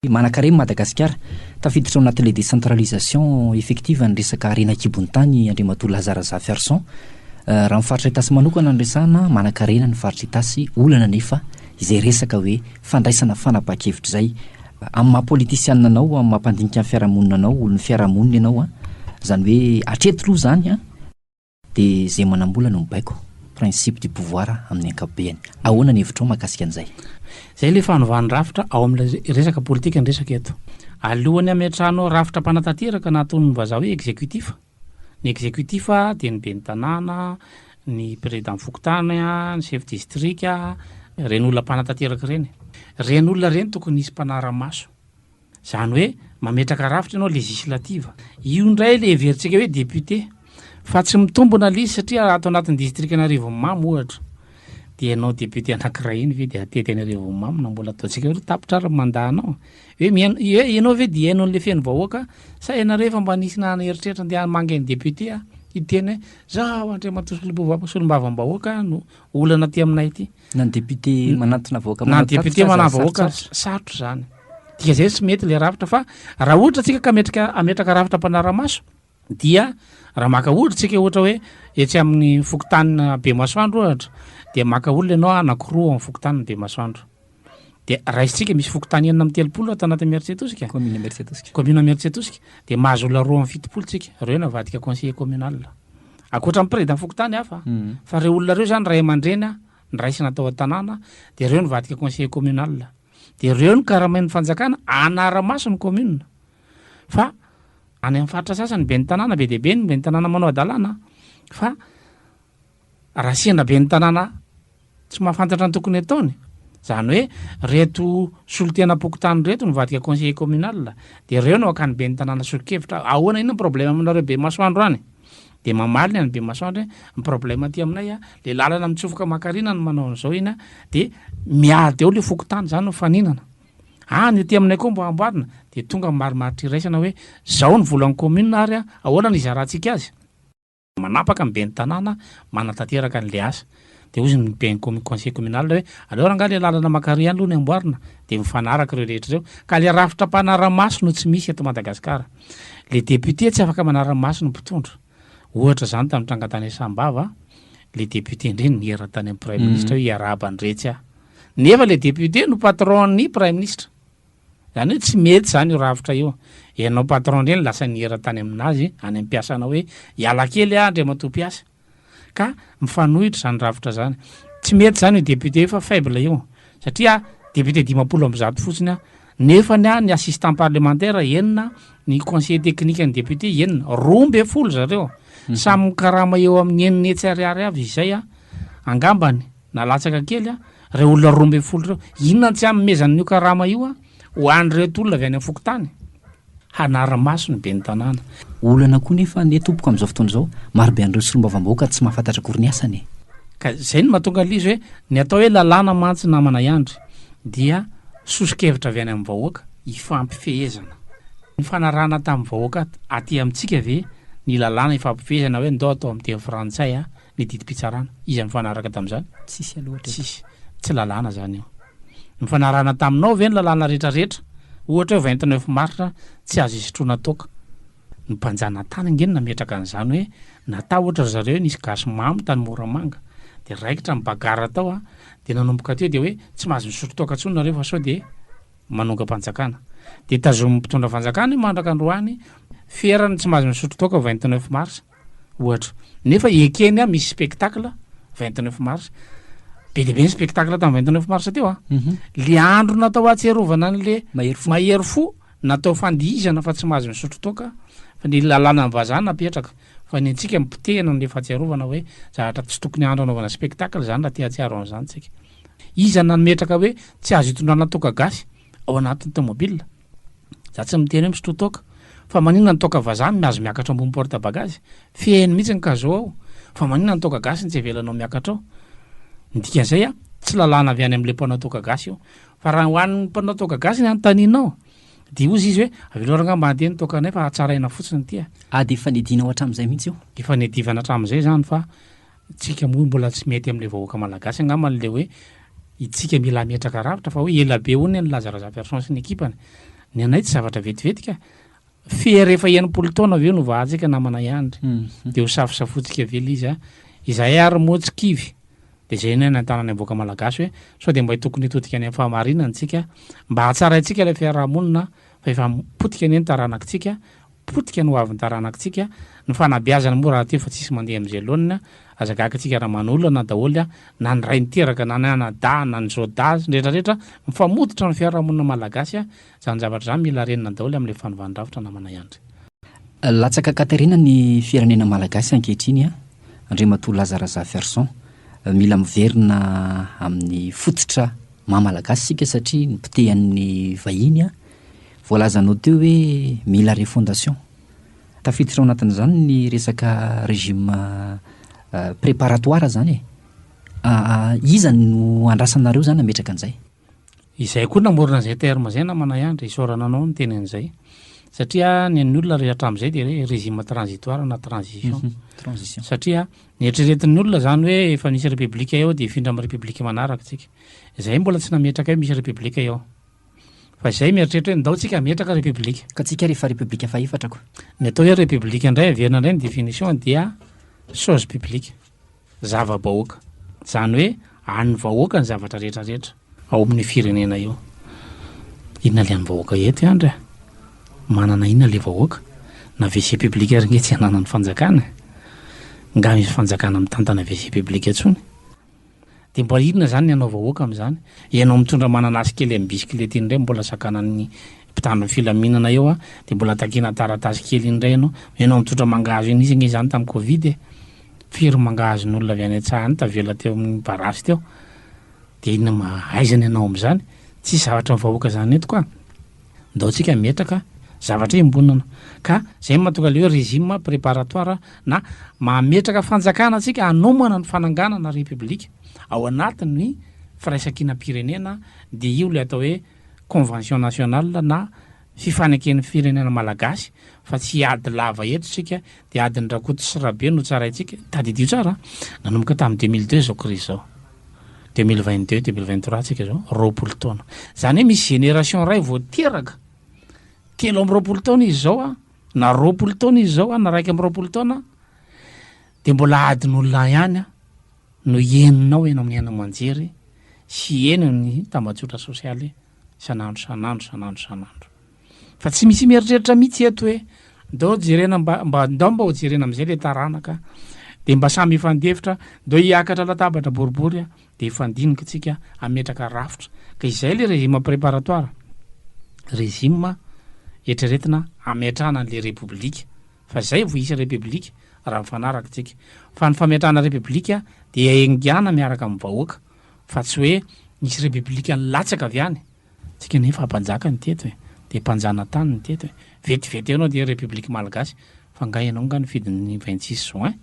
Manankarena i Madagasikara. Tafiditra ao anatin'ilay décentralisation effective ny resaka harena an-kibon'ny tany Andriamatoa Laza Razafiarison. Raha ny faritra Itasy manokana no resahana, manankarena ny faritra Itasy, olana anefa izay resaka hoe fandraisana fanapahan-kevitra izay. Amin'ny maha politisianina anao, amin'ny maha mpandinika ny fiarahamonina anao, olon'ny fiarahamonina ianao an, izany hoe hatreto aloha izany an, dia izay manam-bola no mibaiko, principe du pouvoir amin'ny ankapobeny. Ahoana ny hevitrao mahakasika an'izay?
Izay ilay fanovana rafitra ao amin'ilay resaka politika ny resaka eto. Alohan'ny hametrahanao rafitra mpanatanteraka na ataon'ny vazaha hoe exécutif, Ny exécutif dia ny ben'ny tanàna, ny président fokontany, ny chef district, ireny olona mpanatanteraka ireny. Ireny olona ireny tokony hisy mpanara-maso. Izany hoe mametraka rafitra ianao législative. Io indray ilay heverintsika hoe député. Fa tsy mitombina ilay izy satria ato anatin'ny distrikan'Arivonimamo ohatra, dia ianao député anankiray iny ve dia hatety any Arivonimamo na mbola ataontsika hoe tapitra ary ny mandat-nao. Hoe mihaino, hoe ianao ve dia hihaino an'ilay feno vahoaka sa ianareo efa mba nisy nanana eritreritra andeha hamangy an'ny député aho hiteny hoe zaho Andriamatoa solombava solombavambahoaka no olana aty aminay ity.
Na ny député manantona vahoaka
Na ny
manao
député
tatitra aza
manana vahoaka
sarotsarotra.
sarotra izany. Dikan'izay tsy mety ilay rafitra fa raha ohatra tsika ka ametraka ametraka rafitra mpanara-maso dia raha maka ohatra tsika ohatra hoe etsy amin'ny fokontany Bemasoandro ohatra dia maka olona ianao anankiroa ao amin'ny fokontany Bemasoandro. Dia raisintsika misy fokontany 36 ato anatin'ny Imerintsiatosika.
Commune Imerintsiatosika.
Commune Imerintsiatosika. Dia mahazo olona 72 tsika. Ireo navadika conseiller communal. Ankoatra ny président fokontany hafa. Fa ireo olona ireo izany ray aman-dreny niraisina tao an-tanàna dia ireo nivadika conseiller communal. Dia ireo no karamain'ny fanjakana hanara-maso ny commune. Fa any amin'ny faritra sasany ben'ny tanàna be dia be ny ben'ny tanàna manao hadalana fa Raha sendra ben'ny tanàna tsy mahafantatra ny tokony ataony, izany hoe reto solontenam-pokontany reto nivadika conseiller communal, dia ireo no hakany ben'ny tanàna solo-kevitra, ahoana inona ny problème aminareo Bemasoandro any? Dia mamaly ny any Bemasoandro hoe ny problème aty aminay a, le lalana mitsofoka makarina no manao an'izao iny a, dia miady eo le fokontany, izany no faninana. Ah, ny aty aminay koa mba amboarina, dia tonga ny marimaritra iraisana hoe zao ny volan'ny commune ary a, ahoana no hizarantsika azy? Manapaka ny ben'ny tanàna manatanteraka an'ilay asa. Dia hozy ny ben'ny commune conseil communal hoe aleo rangahy ilay lalana makary ihany aloha ny amboarina dia mifanaraka ireo rehetra ireo. Ka ilay rafitra mpanara-maso no tsy misy eto Madagasikara. Ilay député tsy afaka manara-maso ny mpitondra. Ohatra izany tamin'ny tranga tany Sambava, ilay député indray no niera tany amin'ny praiminisitra hoe hiarahaba an-dretsy aho. Nefa ilay député no patron-n'ny praiminisitra. Zany hoe tsy mety zany io rafitra io. Ianao patron ndray no lasa niera tany aminazy any am mpiasanao hoe hiala kely aho andriamatoa mpiasa. Ka mifanohitra zany rafitra zany. Tsy mety zany io député io fa faible io. Satria député 150 fotsiny an, nefany an ny assistant parlementaire enina, ny conseiller technique ny député enina, 12 zareo. Samy mikarama eo amin'ny 600 ariary avy izay an, angambany. Na latsaka kely a, reo olona 12 reo, inona no tsy hanomezana an'io karama io a, ho an'ireto olona avy any amin'ny fokontany? Hanara-maso ny ben'ny tanàna.
Olana koa nefa anie tompoko amin'izao fotoana izao, marobe an'ireo solombavambahoaka tsy mahafantatra akory ny asany e.
Ka izay no mahatonga an'ilay izy hoe, ny atao hoe lalàna mantsy namana Andry dia soso-kevitra avy any amin'ny vahoaka ifampifehezana. Nifanarahana tamin'ny vahoaka aty amintsika ve ny lalàna ifampifehezana hoe ndao atao amin'ny teny frantsay a, Ny didim-pitsarana. Iza nifanaraka tamin'izany?
Tsisy aloha hatreto.
Tsisy. Tsy lalàna izany io. Nifanarahana taminao ve ny lalàna rehetrarehetra? Ohatra hoe 29 mars tsy azo isotroana toaka. Ny mpanjanatany ange no nametraka an'izany hoe natahotra ry zareo hoe nisy gasy mamo tany Moramanga. Dia raikitra ny bagarre tao an, dia nanomboka teo dia hoe tsy mahazo misotro toaka intsony nareo fa sao dia manongam-panjakana. Dia tazomin'ny mpitondra fanjakana io mandraka androany, ferany tsy mahazo misotro toaka 29 mars. ohatra. Nefa ekeny aho misy spectacle 29 mars. Be dia be ny spectacle tamin'ny 29 mars teo a. Mhm. Le andro natao hahatsiarovana an'le
Mahery fo.
mahery fo natao fandihizana fa tsy mahazo misotro toaka fa ny lalàna ny vazaha napetraka fa ny antsika mipotehina an'le fahatsiarovana hoe zavatra tsy tokony andro anaovana spectacle zany raha te hahatsiaro an'izany tsika. Iza nametraka hoe tsy azo itondrana toaka gasy ao anatin'ny tomobile? Za tsy miteny hoe misotroa toaka, fa maninona ny toaka vazaha no azo miakatra ambony porte bagage? Feno mihitsy ny cajot ao, fa maninona ny toaka gasy no tsy avelanao miakatra ao? Ny dikan'izay a, tsy lalàna avy any amin'ilay mpanao toaka gasy io. Fa raha ho an'ny mpanao toaka gasy ny anontanianao, dia hozy izy hoe avelao rangahy mba handeha ny toakanay fa hatsaraina fotsiny ity a.
Ady efa niadianao hatramin'izay mihitsy io.
Efa niadivana hatramin'izay izany fa Tsika moa mbola tsy mety amin'ilay vahoaka malagasy angamba ilay hoe itsika mila hametraka rafitra fa hoe ela be hono ny Laza Razafiarison sy ny ekipany. Ny anay tsy zavatra vetivety ka. Fery efa 60 taona ve no vahantsika namana Andry? Dia ho safosafotsika ve ilay izy a? Izahay ary moa tsy kivy. Dia izay no anentanana ny vahoaka malagasy hoe sao dia mba tokony hitodika any amin'ny fahamarinana tsika mba hahatsaraintsika ilay fiarahamonina fa efa potika anie ny taranakitsika Potika ny hoavin'ny taranakitsika, ny fanabeazana moa rahateo efa tsisy mandeha amin'izay laoniny, aza gaga tsika raha manolana daholo na ny ray niteraka na ny anadahy na ny zaodahy sy ny rehetra rehetra, mifamototra ny fiarahamonina malagasy, izany zavatra izany mila renina daholo amin'ilay fanovan-drafitra namana Andry.
Latsaka an-katerena ny firenena malagasy ankehitriny Andriamatoa Laza Razafiarison. Mila miverina amin'ny fototra maha malagasy isika satria nopotehan'ny vahiny Voalazanao teo hoe mila refondation. Tafiditra ao anatin'izany ny resaka régime préparatoire zany e. Iza no andrasanareo zany hametraka an'izay?
Izay koa namorona an'izay terme izay namana Andry, isaorana anao niteny an'izay. Satria ny an'ny olona re hatramin'izay dia hoe régime transitoire na transition.
Transition.
Satria ny eritreretin'ny olona zany hoe efa nisy repoblika eo dia hifindra amin'ny repoblika manaraka tsika. Izay mbola tsy nametraka hoe misy repoblika eo. Fa izay mieritreritra hoe ndao tsika hametraka repoblika.
Ka tsika ary efa repoblika fahefatra ko.
Ny atao hoe repoblika indray averina indray ny définition dia chose publique, zava-bahoaka. Izany hoe an'ny vahoaka ny zavatra rehetra rehetra ao amin'io firenena io. Inona ilay an'ny vahoaka eto i Andry a? Manana inona ilay vahoaka? Na WC public ary nge tsy ananan'ny fanjakana e! Nga misy fanjakana mitantana WC public intsony? Dia mbola inona izany ny hanao vahoaka amin'izany? Ianao mitondra mananasy kely amin'ny bisikileta iny indray mbola sakanan'ny mpitandro ny filaminana eo an, dia mbola takiana taratasy kely iny indray ianao. Ianao mitondra mangahazo iny, nisy ange izany tamin'ny covid e! Firy mangahazon'olona avy any an-tsaha any tavela teo amin'ny barasy teo. Dia inona ma, aiza ny hanao amin'izany? Tsisy zavatra ny vahoaka izany eto ka. Ndao tsika hametraka zavatra iombonana. Ka zay no mahatonga le hoe régime préparatoire na mametraka fanjakana tsika hanomana ny fananganana république ao anatin'ny firaisankinam-pirenena dia io le atao hoe convention nationale na fifaneken'ny firenena malagasy fa tsy hiady lava eto tsika dia adin'i Rakoto sy Rabe no tsaraintsika. Tadidio tsara an! Nanomboka tamin'ny 2002 izao crise izao. 2022, 2023 tsika izao, 20 taona. Izany hoe misy génération iray vao teraka, 23 taona izy izao an, na 20 taona izy izao an, na 21 taona, dia mbola adin'olona ihany an, no henonao eny amin'ny haino aman-jery sy eny amin'ny tambajotra sosialy isan'andro isan'andro isan'andro isan'andro. Fa tsy misy mieritreritra mihitsy eto hoe ndao jerena mba mba ndao mba ho jerena amin'izay le taranaka de mba samy hifandefitra, ndao hiakatra latabatra boribory a, de hifandinika tsika hametraka rafitra. Ka izay le régime préparatoire, régime eritreretina hametrahana an'le repoblika, fa zay vao hisy repoblika raha mifanaraka tsika. Fa ny fametrahana repoblika dia engana miaraka amin'ny vahoaka fa tsy hoe nisy repoblika nilatsaka avy any. Tsika nefa mpanjaka ny teto e, dia mpanjanatany ny teto e, vetivety eo enao dia république malagasy, fa nga enao nga nifidy ny 26 juin?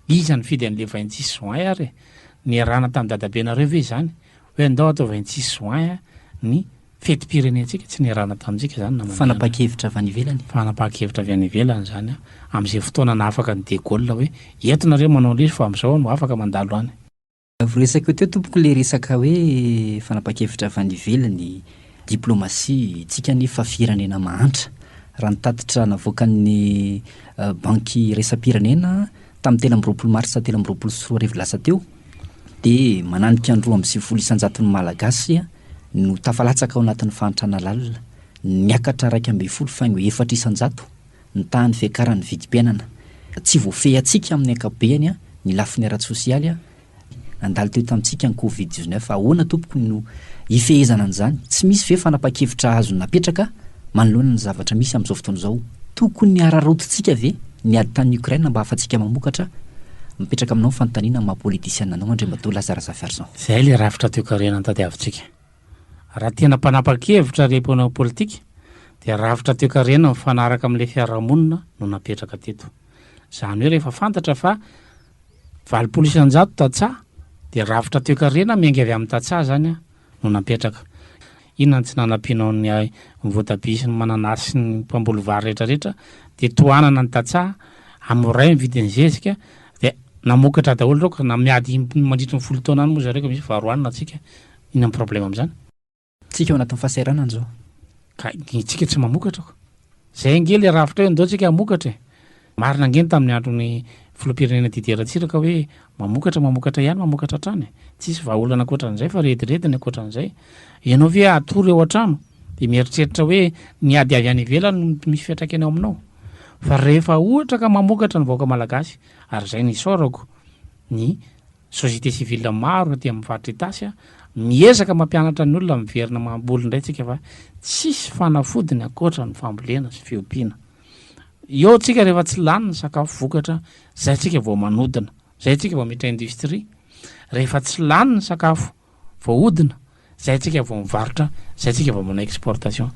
Iza nifidy an'le 26 juin ary e? Niarahana tamin'i dadabenareo ve izany hoe andao atao 26 juin ny fetim-pirenentsika? Tsy niarahana tamintsika izany namana.
Fanapahan-kevitra avy any ivelany.
Fanapahan-kevitra avy any ivelany izany an, amin'izay fotoana nahafaka an'i De Gaulle hoe eto nareo manao an'ilay izy fa amin'izao aho no afaka mandalo any.
Voaresaka eo teo tompoko le resaka hoe fanapahan-kevitra avy any ivelany, diplomatie, tsika anefa firenena mahantra. Raha ny tatitra navoakan'ny banky iraisam-pirenena tamin'ny 23 marsa 2023 lasa teo dia mananika ny 92 isan-jaton'ny Malagasy no tafalatsaka ao anatin'ny fahantrana lalina, niakatra 11 faingo efatra isan-jato ny tahan'ny fiakaran'ny vidim-piainana. Tsy voafehy antsika amin'ny ankapobeny ny lafiny ara-tsosialy. Nandalo teo tamintsika ny Covid 19. Ahoana tompoko no hifehezana an'izany? Tsy misy ve fanapahan-kevitra azo napetraka manoloana ny zavatra misy amin'izao fotoana izao? Tokony hararaotintsika ve ny ady tany Ukraine mba hahafahantsika mamokatra? Mipetraka aminao ny fanontaniana amin'ny maha politisiana anao Andriamatoa Laza Razafiarison.
Izay ilay rafitra toekarena tadiavintsika. Raha tena mpanapa-kevitra ry mpanao politika dia rafitra toekarena mifanaraka amin'ilay fiarahamonina no napetraka teto. Izany hoe rehefa fantatra fa 80% tantsaha dia rafitra toekarena miainga avy amin'ny tantsaha izany no napetraka. Inona no tsy nanampianao ny voatabia sy ny mananasy sy ny mpamboly vary rehetra rehetra dia tohanana ny tantsaha, hamoray ny vidin'ny zezika dia namokatra daholo ireo ka na miady mandritry ny folo taona any moa zareo ka misy vary hohanina tsika, inona ny problème amin'izany?
Tsika ao anatin'ny fahasahiranana izao.
Ka ny tsika tsy mamokatra ko. Zay ange le rafitra hoe ndao tsika hamokatra e. Marina ange ny tamin'ny andron'ny filoham-pirenena Didier Ratsiraka hoe mamokatra mamokatra ihany mamokatra hatrany e. Tsisy vahaolana ankoatran'izay fa rediredy ny ankoatran'izay. Ianao ve hatory ao an-trano dia mieritreritra hoe ny ady avy any ivelany no misy fiantraikany ao aminao? Fa rehefa ohatra ka mamokatra ny vahoaka malagasy ary izay no isaorako ny Société civile maro aty amin'ny faritra Itasy a, miezaka mampianatra ny olona miverina mamboly indray tsika fa tsisy fanafodiny ankoatra ny fambolena sy fiompiana. Eo tsika rehefa tsy lany ny sakafo vokatra zay tsika vao manodina, zay tsika vao miditra industrie. Rehefa tsy lany ny sakafo voahodina zay tsika vao mivarotra, zay tsika vao manao exportation.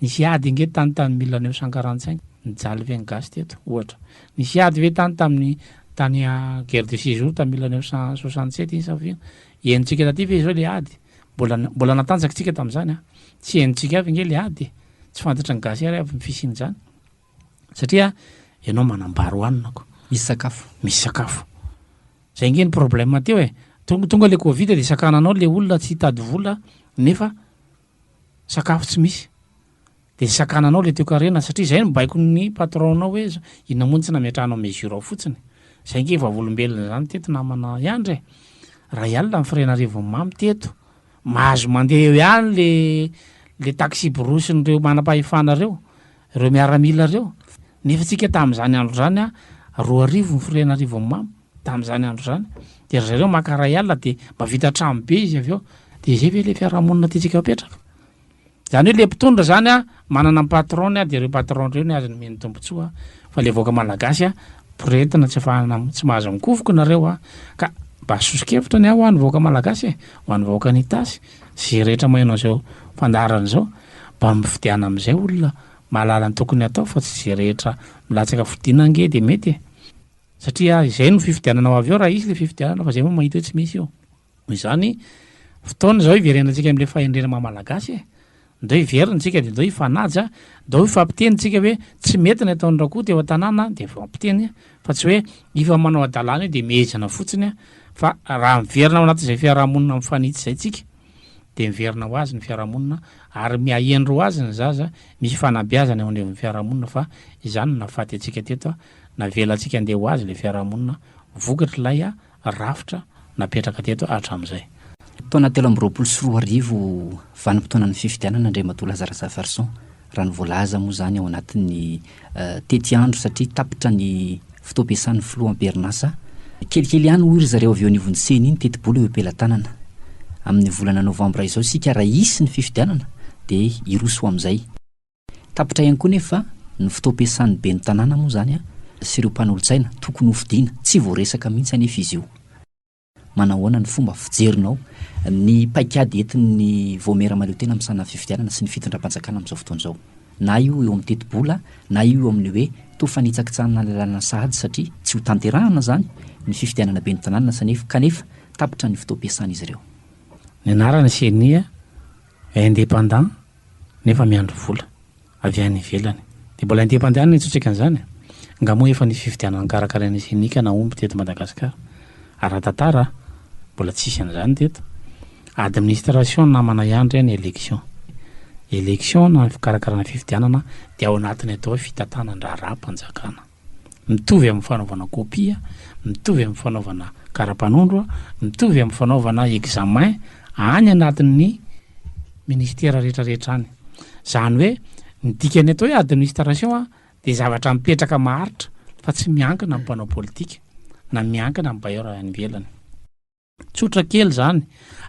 Nisy ady ange tany tamin'ny mille neuf cent quarante cinq, nijaly ve ny gasy teto, ohatra. Nisy ady ve tany tamin'ny tany guerre de six jours tamin'ny 1967 iny sa oviana? Henontsika taty ve izao le ady? Mbola mbola natanjaka tsika tamin'izany an! Tsy henontsika avy ange le ady e! Tsy fantatry ny gasy ary avy ny fisian'izany. Satria ianao manambary hohanina ko.
Misy sakafo.
Misy sakafo. Zay ange ny problème teo e! Tonga tonga le covid de sakananao le olona tsy hitady vola nefa sakafo tsy misy de sakananao le toekarena satria zay no baikon'ny patron nao hoe inona moa no tsy nametrahanao mesure ao fotsiny, zay nge vavolombelona zany teto namana Andry e, ray alina ny frais n'Arivonimamo teto, mahazo mandeha eo ihany le le taxi brousse n'ireo manam-pahefana reo, reo miaramila reo, nefa tsika tamin'izany andro zany an 2000 ny frais n'Arivonimamo. Tamin'izany andro izany, dia ry zareo maka iray alina dia mba vita trano be izy avy eo. Dia izay ve ilay fiarahamonina tiantsika hapetraka? Izany hoe ilay mpitondra izany an, manana ny patron-ny an, dia ireo patron ireo ny azy nomeny tombontsoa, fa ilay vahoaka malagasy an, poretina tsy afahana, tsy mahazo mikofoka nareo an. Ka mba soso-kevitra ny ahy ho an'ny vahoaka malagasy e, ho an'ny vahoakan'Itasy, izay rehetra maheno an'izao fandaharana izao, mba mifidiana amin'izay olona mahalala ny tokony hatao fa tsy izay rehetra milatsaka fidiana ange dia mety e. Satria izay no fifidianana ho avy eo raha hisy le fifidianana fa zay moa mahita hoe tsy misy io. Noho izany, fotoana izao hiverenantsika amin'ilay fahendrena maha malagasy e. Ndao hiverina tsika dia ndao hifanaja, ndao hifampiteny tsika hoe tsy mety ny ataon'i Rakoto eo an-tanàna dia mifampiteny fa tsy hoe efa manao hadalana io dia mihezana fotsiny fa raha miverina ao anatin'izay fiarahamonina mifanitsy izay tsika dia miverina ho azy ny fiarahamonina ary mihahendry ho azy ny zaza, misy fanabeazana eo anivon'ny fiarahamonina fa izany no nahafaty antsika teto Navelantsika handeha ho azy ilay fiarahamonina vokatr'ilay rafitra napetraka teto hatramin'izay.
Taona 2023, vanim-potoanan'ny fifidianana Andriamatoa Laza Razafiarison, raha ny voalaza moa izany ao anatin'ny tetiandro satria tapitra ny fotoam-piasan'ny filoha am-perinasa. Kelikely ihany hoy ry zareo avy eo anivon'ny Ceni ny tetibola eo am-pelatanana. Amin'ny volana novambra izao isika raha hisy ny fifidianana dia hiroso ho amin'izay. Tapitra ihany koa nefa ny fotoam-piasan'ny ben'ny tanàna moa izany sy ireo mpanolotsaina tokony hofidiana, tsy voaresaka mihitsy anefa izy io. Manahoana ny fomba fijerinao ny paikady entin'ny Vaomiera Mahaleotena misahana ny fifidianana sy ny fitondram-panjakana amin'izao fotoana izao? Na io eo amin'ny tetibola na io eo amin'ny hoe toa fanitsakitsahana ny lalàna sahady satria tsy ho tanterahana izany ny fifidianana ben'ny tanàna kanefa tapitra ny fotoam-piasan'izy ireo.
Ny anarana Ceni indépendant nefa miandry vola avy any ivelany. Dia mbola indépendant no iantsoantsika an'izany? Nga moa efa nisy fifidianana nokarakarain'ny Ceni ka nahomby teto Madagasikara? Ara-tantara, mbola tsisy an'izany teto. Administration namana ihany re ny élection. Élection na ny fikarakarana fifidianana dia ao anatin'ny atao hoe fitantanan-draharaham-panjakana. Mitovy amin'ny fanaovana kopia, mitovy amin'ny fanaovana kara-panondro, mitovy amin'ny fanaovana examen any anatin'ny ministera rehetra rehetra any. Izany hoe ny dikan'ny atao hoe administration dia zavatra mipetraka maharitra fa tsy miankina amin'ny mpanao politika na miankina amin'ny bailleur any ivelany. Tsotra kely izany.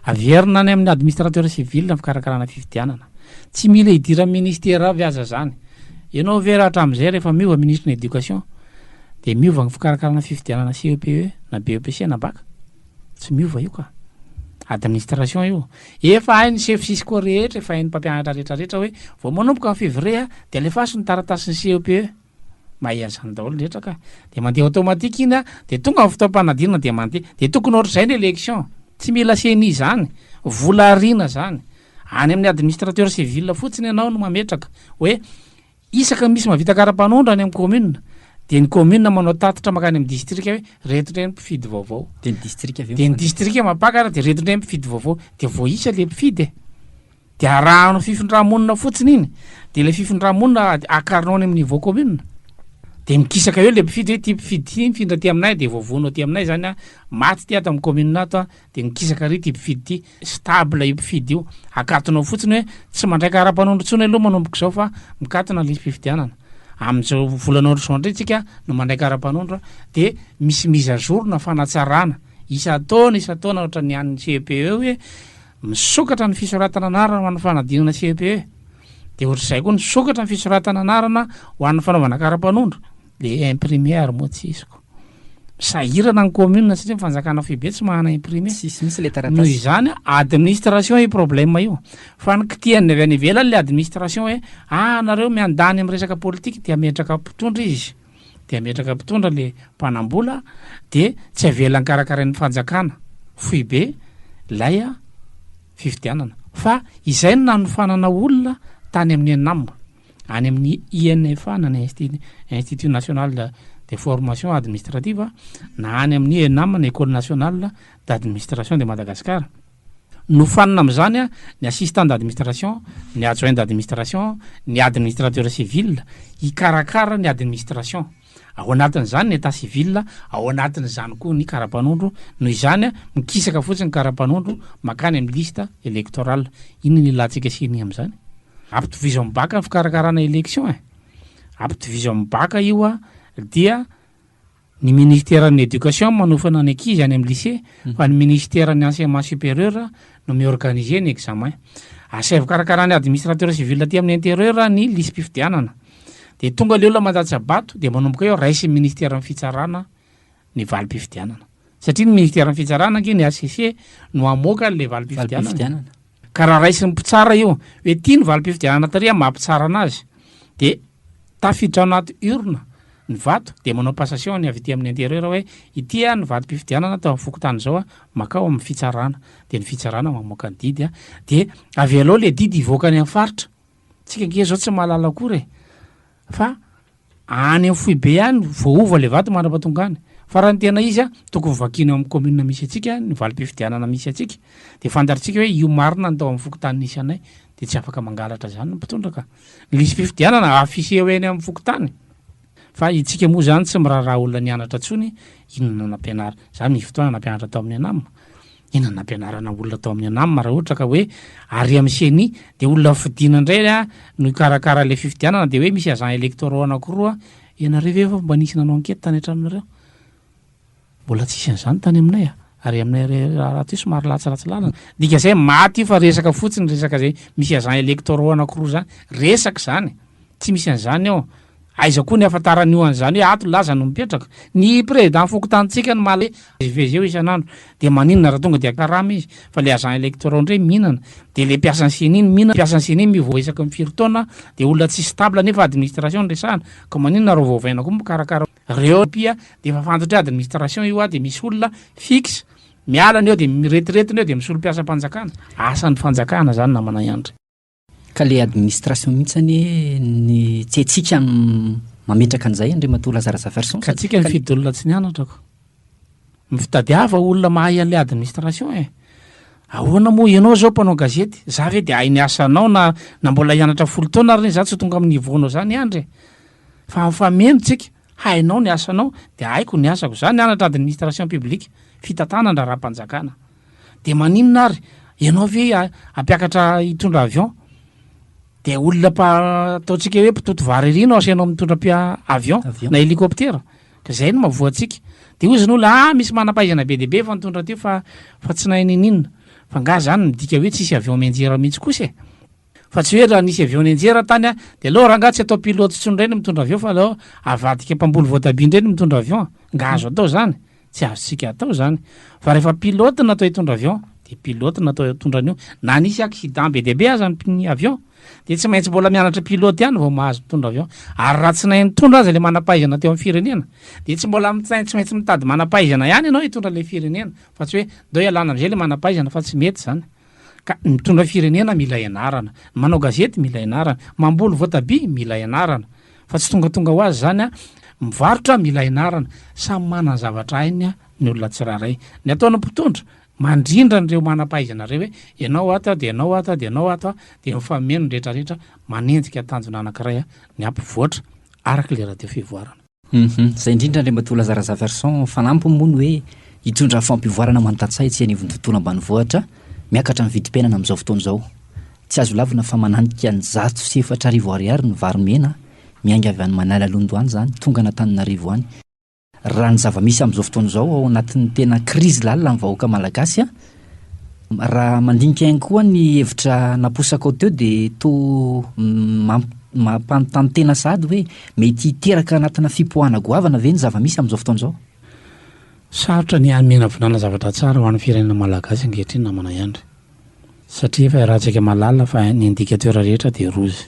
Averina any amin'ny administrateur civil ny fikarakarana fifidianana. Tsy mila idiran'ny ministera avy aza izany. Ianao ve raha hatramin'izay rehefa miova ministry ny éducation. Dia miova ny fikarakarana fifidianana CEPE na BEPC na Bac? Tsy miova io ka. Administration io. Efa hain'ny chef cisco rehetra, efa hain'ny mpampianatra rehetra rehetra hoe vao manomboka ny février dia alefaso ny taratasin'ny CEPE. Mahay an'izany daholo ny rehetra ka. Dia mandeha automatique iny dia tonga ny fotoam-panadinana dia mandeha. Dia tokony ohatr'izay ny élection. Tsy mila ceni izany. Vola ariana izany. Any amin'ny administrateur civil fotsiny ianao no mametraka hoe Isaka ny misy mahavita kara-panondro any amin'ny commune dia ny commune manao tatitra mankany amin'ny distrika hoe reto indray ny mpifidy vaovao.
Dia ny distrika avy eo
Dia ny distrika mampakatra dia reto indray ny mpifidy vaovao. Dia voaisa ilay mpifidy e. Dia arahano fifindra-monina fotsiny iny. Dia ilay fifindra-monina akarinao any amin'ny niveau commune. Dia mikisaka eo ilay mpifidy hoe ity mpifidy ity mifindra aty aminay dia voavono aty aminay izany an, maty ity ato amin'ny commune ato an, dia mikisaka ary ity mpifidy ity. Stable io mpifidy io. Akatonao fotsiny hoe tsy mandray kara-panondro intsony aloha manomboka izao fa mikatona ny lisi-pifidianana. Amin'izao volana juin indray tsika no mandray kara-panondro dia misy mise à jour na fanatsarana isan-taona isan-taona ohatran'ny an'ny CEPE hoe misokatra ny fisoratana anarana ho an'ny fanadinana CEPE. Dia ohatr'izay koa nisokatra ny fisoratana anarana ho an'ny fanaovana kara-panondro. Le imprimer ary moa tsisy ko. Sahirana ny commune satria ny fanjakana foibe tsy manana imprimer.
Tsisy mihitsy le taratasy.
Noho izany administration io problème io. Fa ny kitihan'ny avy any ivelany le administration hoe ah nareo miandany amin'ny resaka politique dia hametraka mpitondra izy. Dia hametraka mpitondra le mpanambola dia tsy avelany karakarain'ny fanjakana foibe ilay fifidianana. Fa izay no nanofanana olona tany amin'ny ENAM. any amin'ny INFA na ny Institut National de Formation Administrative na any amin'ny ENAM na Ecole Nationale d'Administration de Madagascar. Nofanina amin'izany ny assistant d'administration, ny adjoint d'administration, ny administrateur civil hikarakara ny administration. Ao anatin'izany ny état civil, ao anatin'izany koa ny kara-panondro, noho izany mikisaka fotsiny ny kara-panondro mankany amin'ny liste électorale. Inona ny ilantsika ceni amin'izany? Ampitovizo amin'ny bac ny fikarakarana élection e! Ampitovizo amin'ny bac io a, dia ny ministeran'ny éducation manofana ny ankizy any amin'ny lycée, fa ny ministeran'ny enseignement supérieur no mi-organiser ny examen. Asaivo karakaran'ny administrateur civil aty amin'ny intérieur ny lisi-pifidianana. Dia tonga le olona mandatsa-bato dia manomboka eo raisin'ny ministeran'ny fitsarana ny valim-pifidianana. Satria ny ministeran'ny fitsarana ange ny HCC no hamoaka an'ilay valim-pifidianana. Ka raha raisin'ny mpitsara io hoe ity ny valim-pifidianana tary amin'ny maha mpitsara anazy dia tafiditra ao anaty urne ny vato dia manao passation ny avy aty amin'ny intérieur hoe ity ny vatom-pifidianana tao amin'ny fokontany izao makao amin'ny fitsarana dia ny fitsarana mamoaka ny didy dia avelao le didy hivoaka any amin'ny faritra. Tsika ange zao tsy mahalala akory e! Fa any amin'ny foibe any voaova le vato mandra-pahatonga any. Fa raha ny tena izy a, tokony vakiana ao amin'ny commune misy antsika ny valim-pifidianana misy antsika, de fantatritsika hoe io marina ny tao amin'ny fokontany nisy anay, de tsy afaka mangalatra zany ny mpitondra ka. Ny lisi-pifidianana afficher eo eny amin'ny fokontany. Fa itsika moa zany tsy miraharaha olona nianatra tsony, inona no nampianarina, za misy fotoana nampianatra tao amin'ny ENAM, Inona no nampianarana olona tao amin'ny ANAM raha ohatra ka hoe ary amin'ny ceni dia olona fidina indray no hikarakara ilay fifidianana dia hoe misy agents électoraux anankiroa, ianareo ve efa mba nisy nanao enquête tany an-tranonareo? Mbola tsisy an'izany tany aminay a! Ary aminay rahateo somary latsiratsy lalana. Dikazay maty io fa resaka fotsiny resaka zay misy agents électoraux anankiroa zany, resaka izany, tsy misy an'izany ao. Aiza koa ny ahafantaran'io an'izany hoe ato laza no mipetraka? Ny président fokontanintsika no mahalala vezivezy eo isan'andro. Dia maninona raha tonga dia karama izy? Fa le agent électoraux indray mihinana. Dia le mpiasan'ny ceni no mihinana, mpiasan'ny ceni miova isaky ny firy taona, dia olona tsy stable nefa administration no resahana. Ka maninona raha ovaovaina koa mikarakara reo pia dia efa fantatra hoe administration io dia misy olona fixe miala ny eo dia miretiretina eo dia misolo mpiasam-panjakana. Asan'ny fanjakana zany namana Andry.
Ka le administration mihitsy anie ny tsy haintsika mametraka an'izay Andriamatoa Laza Razafiarison.
Ka tsika mifidy olona tsy nianatra ko. Mifitadiava olona mahay an'le administration e. Ahoana moa ianao zao mpanao gazety, za ve de hahay ny asanao na na mbola hianatra folo taona ary za tsy ho tonga amin'ny niveau-nao zany Andry e. Fa mifameno tsika, hainao ny asanao de haiko ny asako, za nianatra administration publique, fitantanan-draharaham-panjakana. De maninona ary? Ianao ve hampiakatra hitondra avion? De olona mpa ataontsika hoe mpitoto vary ery no asainao mitondra mpia avion na hélicoptère? Ka zay no mahavoa antsika. De hozy ny olona, ah misy manam-pahaizana be dia be efa nitondra teo fa fa tsy nahay niniana. Fa nga zany midika hoe tsisy avion mianjera mihitsy kosa e? Fa tsy hoe raha nisy avion nianjera tany dia aleo rangaha tsy atao pilote intsony indray ny mitondra avion fa aleo avadika mpamboly voatabia indray ny mitondra avion. Nga azo atao izany? Tsy azontsika atao izany. Fa rehefa pilote no atao hitondra avion dia pilote no atao hitondra an'io. Na nisy accident be dia be aza ny avion dia tsy maintsy mbola mianatra pilote ihany vao mahazo mitondra avion. Ary raha tsy nahay nitondra aza ilay manam-pahaizana teo amin'ny firenena dia tsy mbola tsy maintsy mitady manam-pahaizana ihany ianao hitondra ilay firenena fa tsy hoe ndao ialana amin'izay ilay manam-pahaizana fa tsy mety izany. Ka ny mitondra firenena mila ianarana, ny manao gazety mila ianarana, mamboly voatabia mila ianarana, fa tsy tongatonga ho azy izany an, mivarotra mila ianarana, samy manana ny zavatra hainy ny olona tsirairay. Ny ataon'ny mpitondra, mandrindra an'ireo manam-pahaizana ireo hoe ianao ato dia ianao ato dia ianao ato dia mifameno ny rehetrarehetra manenjika tanjona anankiray ny hampivoatra araka ilay radio fivoarana.
Hum Izay indrindra Andriamatoa Lazare Razafiarison, fanampiny moa ny hoe hitondra fampivoarana ho an'ny tantsaha etsy anivon'ny tontolo ambanivohitra, miakatra ny vidim-piainana amin'izao fotoana izao. Tsy azo lavina fa mananika ny 104 ariary ny vary mena, miainga avy any Manalalondo any izany, tonga an'Antananarivo any. Raha ny zava-misy amin'izao fotoana izao, ao anatin'ny tena krizy lalina ny vahoaka malagasy, Raha mandinika ihany koa ny hevitra naposakao teo dia toa mampanontany tena sahady hoe mety hiteraka anatina fipoahana goavana ve ny zava-misy amin'izao fotoana izao?
Sarotra ny haminavinana zavatra tsara ho an'ny firenena malagasy ankehitriny namana Andry. Satria efa iarahantsika mahalala fa ny indicateur rehetra dia rouge.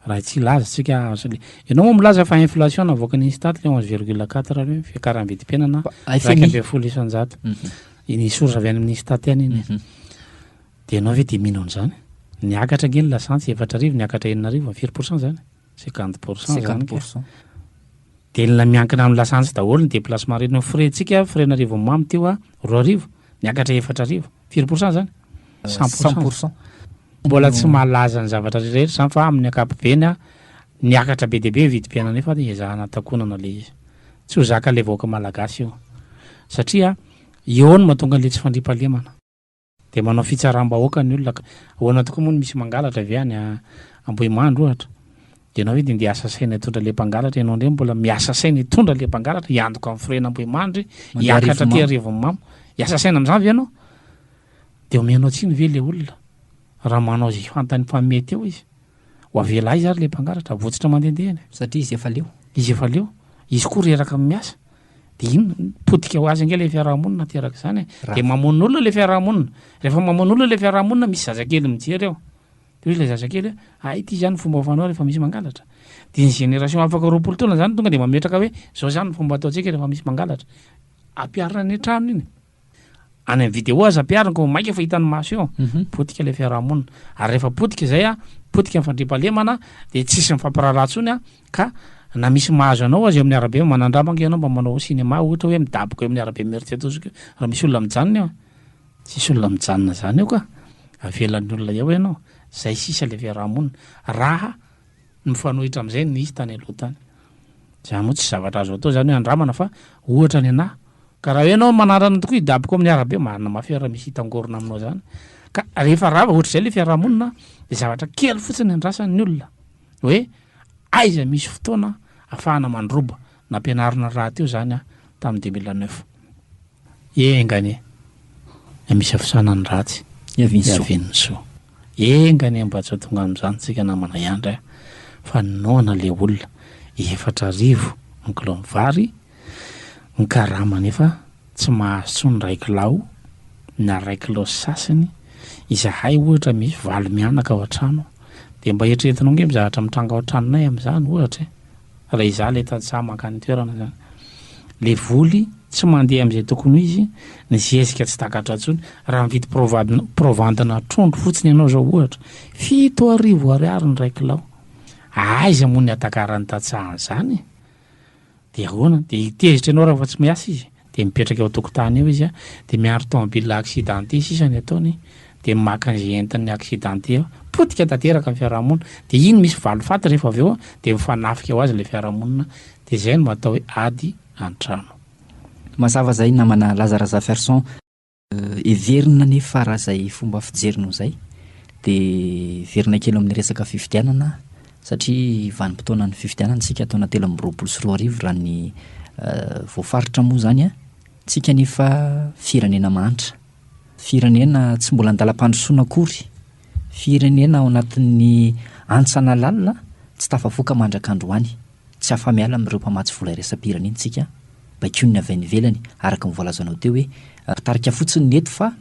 Raha tsy hilaza tsika azo le. Ianao moa milaza fa inflation navoakan'ny Instat le 11 virgule 4 hoe fiakaram-bidim-piainana 11%. Iny source avy any amin'ny Instat ihany iny. Dia ianao ve dia mino an'izany? Niakatra ange ny lasantsy 4000 niakatra 6000, firy pourcent zany? 50 pourcent zany ka. Dia olona miankina amin'ny lasantsy daholo ny déplacement rehetra. Ny frais-tsika, frais n'Arivonimamo teo a, 2000, niakatra 4000. Firy pourcent zany? 100 pourcent. Mbola tsy mahalaza ny zavatra rehetra zany fa amin'ny ankapobeny a, niakatra be dia be ny vidim-piainana nefa ezahana takonana le izy. Tsy ho zakan'ilay vahoaka malagasy io. Satria eo no mahatonga an'ilay tsy fandriampahalemana. Dia manao fitsaram-bahoaka ny olona ka. Ahoana tokoa moa no misy mangalatra ve any Ambohimandry ohatra? Dia ianao ve dia ndeha hiasa saina hitondra ilay mpangalatra, ianao indray mbola miasa saina hitondra ilay mpangalatra, hiandoka amin'ny frais-n'Ambohimandry, hiakatra aty Arivonimamo. Hiasa saina amin'izany ve ianao? Dia omenao tsiny ve ilay olona raha manao izay fantany fa mety eo izy? Ho avela aiza ary ilay mpangalatra? Avotsitra mandehandeha eny.
Satria izy efa leo.
Izy efa leo. Izy koa reraka amin'ny miasa. Dia inona? Potika ho azy ange ilay fiarahamonina ateraka izany e. Dia mamono olona ilay fiarahamonina. Rehefa mamono olona ilay fiarahamonina, misy zazakely mijery eo. Dia hoy ilay zazakely hoe, hay ity izany ny fomba fanao rehefa misy mangalatra. Dia ny génération afaka 20 taona izany tonga dia mametraka hoe, izao izany ny fomba ataontsika rehefa misy mangalatra. Ampiharina any an-trano iny. Any amin'ny vidéo aza ampiharina koa maika fa hitan'ny maso eo. Potika ilay fiarahamonina. Ary rehefa potika izay an, potika ny fandriampahalemana, dia tsisy mifampiraharaha intsony an, ka na misy mahazo anao aza eo amin'ny arabe, manandrama ange ianao mba manao cinéma ohatra hoe midaboka eo amin'ny arabe Imerintsiatosika eo, raha misy olona mijanona eo an. Tsisy olona mijanona zany eo ka! Avelan'ny olona eo ianao, zay sisa le fiarahamonina, raha ny mifanohitra amizay no nisy tany aloha tany. Zany moa tsy zavatra azo atao zany hoe andramana fa ohatra ny anah, ka raha hoe ianao manandrana tokoa hidaboka amin'ny arabe, marina mafy ary raha misy hitangorona aminao zany, ka rehefa rava ohatr'izay le fiarahamonina de zavatra kely fotsiny andrasan'ny olona hoe aiza misy fotoana afahana mandroba, nampianarina rahateo zany aho tamin'ny 2009. Enga anie ny misafosana ny ratsy hiavian'ny soa. Enga anie mba tsy ho tonga amin'izany tsika namana Iandry a! Fa noana le olona, 4000 ny kilao vary, ny karama nefa tsy mahazo tsony iray kilao na iray kilao sy sasany, izahay ohatra misy valo mianaka ao an-trano dia mba eritreretinao ange ny zavatra mitranga ao an-tranonay amin'izany ohatra e! Raha izaho ilay tantsaha mankany toerana zany. Le voly tsy mandeha amin'izay tokony ho izy, ny zezika tsy takatra intsony. Raha mividy provadina, provandina trondro fotsiny ianao zao ohatra, 7000 ariary ny iray kilao. Aiza moa ny hatakaran'ny tantsaha an'izany e? Dia ahoana? Dia tezitra ianao raha vao tsy miasa izy? Dia mipetraka eo an-tokotany eo izy dia miandry tomobile accidenté sisa ny ataony dia maka an'izay entin'ny accidenté eo. Potika tanteraka ny fiarahamonina. Dia iny misy valifaty rehefa avy eo dia mifanafika ho azy ilay fiarahamonina. Dia izay no atao hoe ady an-trano.
Mazava izay namana Laza Razafiarison. Heverina anefa raha izay fomba fijerinao izay dia heverina kely amin'ny resaka fifidianana satria vanim-potoanan'ny fifidianana isika taona 2023 raha ny voafaritra moa izany an, tsika anefa firenena mahantra, firenena tsy mbola an-dalam-pandrosoana akory. Firenena ao anatin'ny hantsana lalina tsy tafavoaka mandrak'androany. Tsy afa-miala amin'ireo mpamatsy vola iraisam-pirenena isika, baikoin'ny avy any ivelany, araka ny voalazanao teo hoe mpitarika fotsiny ny eto fa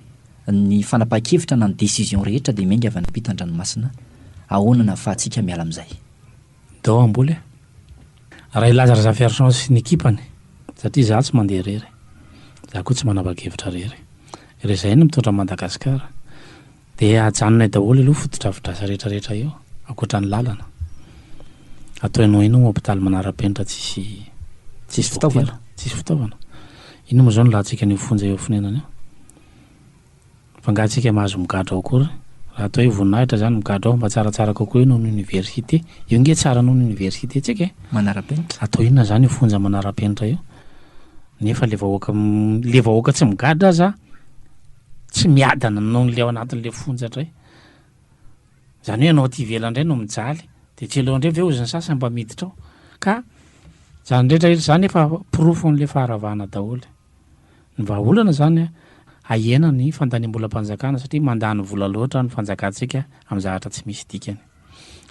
ny fanapahan-kevitra na ny décision rehetra dia miainga avy any ampitan-dranomasina. Ahoana no ahafahantsika miala amin'izay?
Ndao hamboly e! Raha hilaza Razafiarison sy ny ekipany, satria izaho tsy mandeha irery, izaho koa tsy manapa-kevitra irery. Ireo izay no mitondra an'i Madagasikara. Dia ajanonay daholo aloha fotodrafitrasa rehetra rehetra eo, ankoatra ny lalana. Ataonao inona hopitaly manara-penitra tsisy tsisy fitaovana, tsisy fitaovana. Inona moa izao no lahatsika an'io fonja eo fonenana io? Fa angaha tsika mahazo migadra ao akory? Raha atao hoe voninahitra izany migadra ao, mba tsaratsara kokoa io noho ny université. Io nge tsara noho ny université tsika e!
Manara-penitra.
Atao inona izany io fonja manara-penitra io? Nefa le vahoaka le vahoaka tsy migadra aza tsy miadana noho ny le ao anatin'le fonja indray. Izany hoe ianao aty ivelany indray no mijaly. Dia tsy aleo indray ve hozy ny sasany mba miditra ao? Ka izany rehetra rehetra izany efa porofon'le faharavana daholo. Ny vahaolana izany ahena ny fandaniam-bolam-panjakana satria mandany vola loatra ny fanjakantsika amin'ny zavatra tsy misy dikany.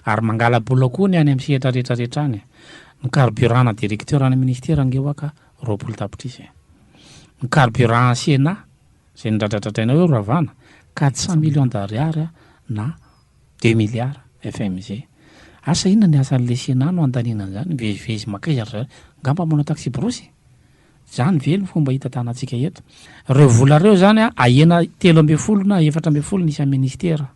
Ary mangala-bola koa ny any amin'ny sehatra rehetra rehetra any. Ny carburant-na directeur any ministera ange hoa ka 20 tapitrisa e. Ny carburant Sénat izay nodradradradraina hoe horavana, 400 millions d'ariary na deux milliards FMG. Asa inona ny asan'ilay Sénat no handaniana an'izany, mivezivezy mankaiza ry zareo, angamba manao taxi-brousse e. Zany ve no fomba hitantanantsika eto? Reo vola reo zany ahena 13 na 14 ny isan'ny ministera.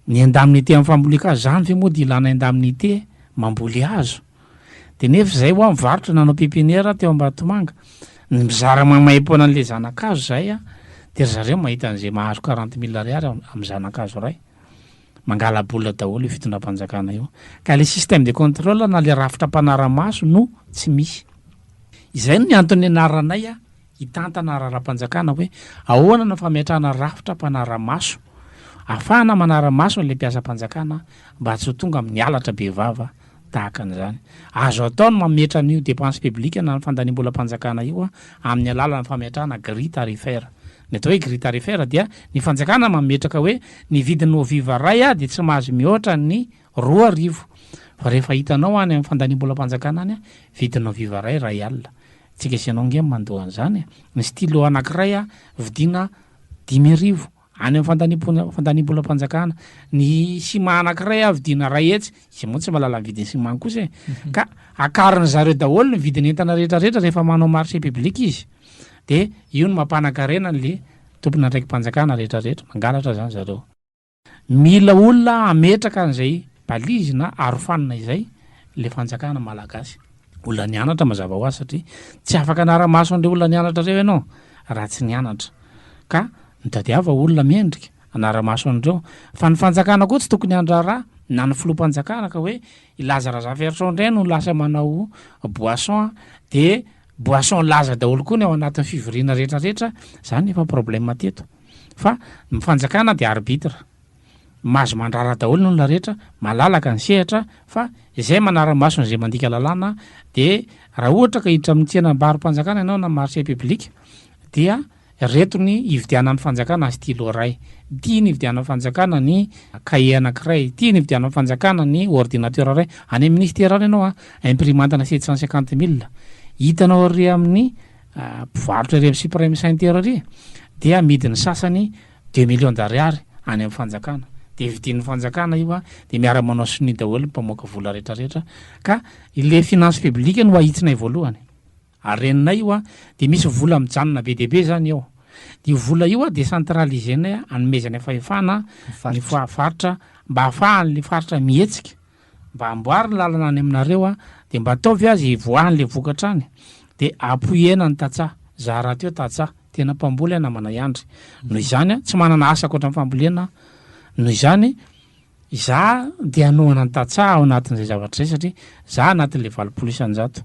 Ny indemnité amin'ny fambolen-kazo, zany ve moa dia ilana indemnité mamboly hazo? Dia nefa izay hoa mivarotra nanao pépinière teo Ambatomanga, ny mizara maimaimpoana an'le zana-kazo zay a, dia ry zareo mahita an'izay mahazo quarante mille ariary amin'ny zana-kazo iray. Mangala-bola daholo io fitondram-panjakana io. Ka le système de contrôle na le rafitra mpanara-maso no tsy misy. Izay no antony nianaranay hitantana raharaham-panjakana hoe ahoana no fametrahana rafitra mpanara-maso ahafahana manara-maso an'ilay mpiasam-panjakana mba tsy ho tonga amin'ny halatra bevava tahaka an'izany. Azo atao ny mametra an'io dépense publique na ny fandaniam-bolam-panjakana io amin'ny alalan'ny fametrahana grille tarifaire. Ny atao hoe grille tarifaire dia ny fanjakana mametraka hoe ny vidin'ny eau vive iray dia tsy mahazo mihoatra ny 2000. Fa rehefa hitanao any amin'ny fandaniam-bolam-panjakana any, vidin'ny eau vive iray iray alina. Tsika sy ianao ange no mandoa an'izany e. Ny stylo anankiray vidiana 5000. Any amin'ny fandaniam-poana, fandaniam-bolam-panjakana. Ny ciment anankiray a vidiana 100, izy moa tsy mahalala ny vidin'ny ciment kosa e. Ka akarin'ny zareo daholo ny vidin'ny entana rehetra rehetra rehefa manao marché public izy. De io no mampanan-karena an'le tompon'andraiki-panjakana rehetra rehetra, mangalatra zany zareo. Mila olona hametraka an'izay balise na arofanina izay le fanjakana malagasy. Olona nianatra mazava ho azy satria tsy afaka hanara-maso an'ireo olona nianatra ireo ianao raha tsy nianatra. Ka mitadiava olona mendrika hanara-maso an'ireo. Fa ny fanjakana koa tsy tokony handraharaha na ny filoham-panjakana ka hoe i Laza Razafiarison indray no lasa manao boisson dia boisson laza daholo koa ny ao anatin'ny fivoriana rehetrarehetra, izany efa problème teto. Fa ny fanjakana dia arbitre. Mahazo mandrara daholo ny olona rehetra, malalaka ny sehatra fa izay manara-maso an'izay mandika lalàna dia raha ohatra ka hiditra amin'ny tsenam-barom-panjakana ianao na marché public dia ireto ny hividianan'ny fanjakana stylo iray, ity ny hividianan'ny fanjakana ny cahier anankiray, ity ny hividianan'ny fanjakana ny ordinateur iray. Any amin'ny ministera any ianao a, imprimante ana 750 mille, hitanao ary amin'ny mpivarotra ery amin'ny Supreme Center ery dia amidin'ny sasany Deux millions d'ariary any amin'ny fanjakana dia vidian'ny fanjakana io a, dia miara manao sonia daholo ny mpamoaka vola rehetra rehetra ka ilay finance publique no ahitsinay voalohany, areninay io a, dia misy vola mijanona be dia be zany eo, dia io vola io a decentraliser-nay a, anomezanay fahefana ny faritra mba ahafahan'le faritra mihetsika, mba amboary ny lalana any aminareo a, dia mba ataovy azy hivoahan'le vokatra any, dia apoiena ny tantsaha, za rahateo tantsaha. Tena mpamboly aho namana Andry. Noho izany, tsy manana asa ankoatra ny fambolena aho. Noho izany, izaho dia hanohana ny tantsaha ao anatin'izay zavatra izay satria izaho anatin'ilay 80%.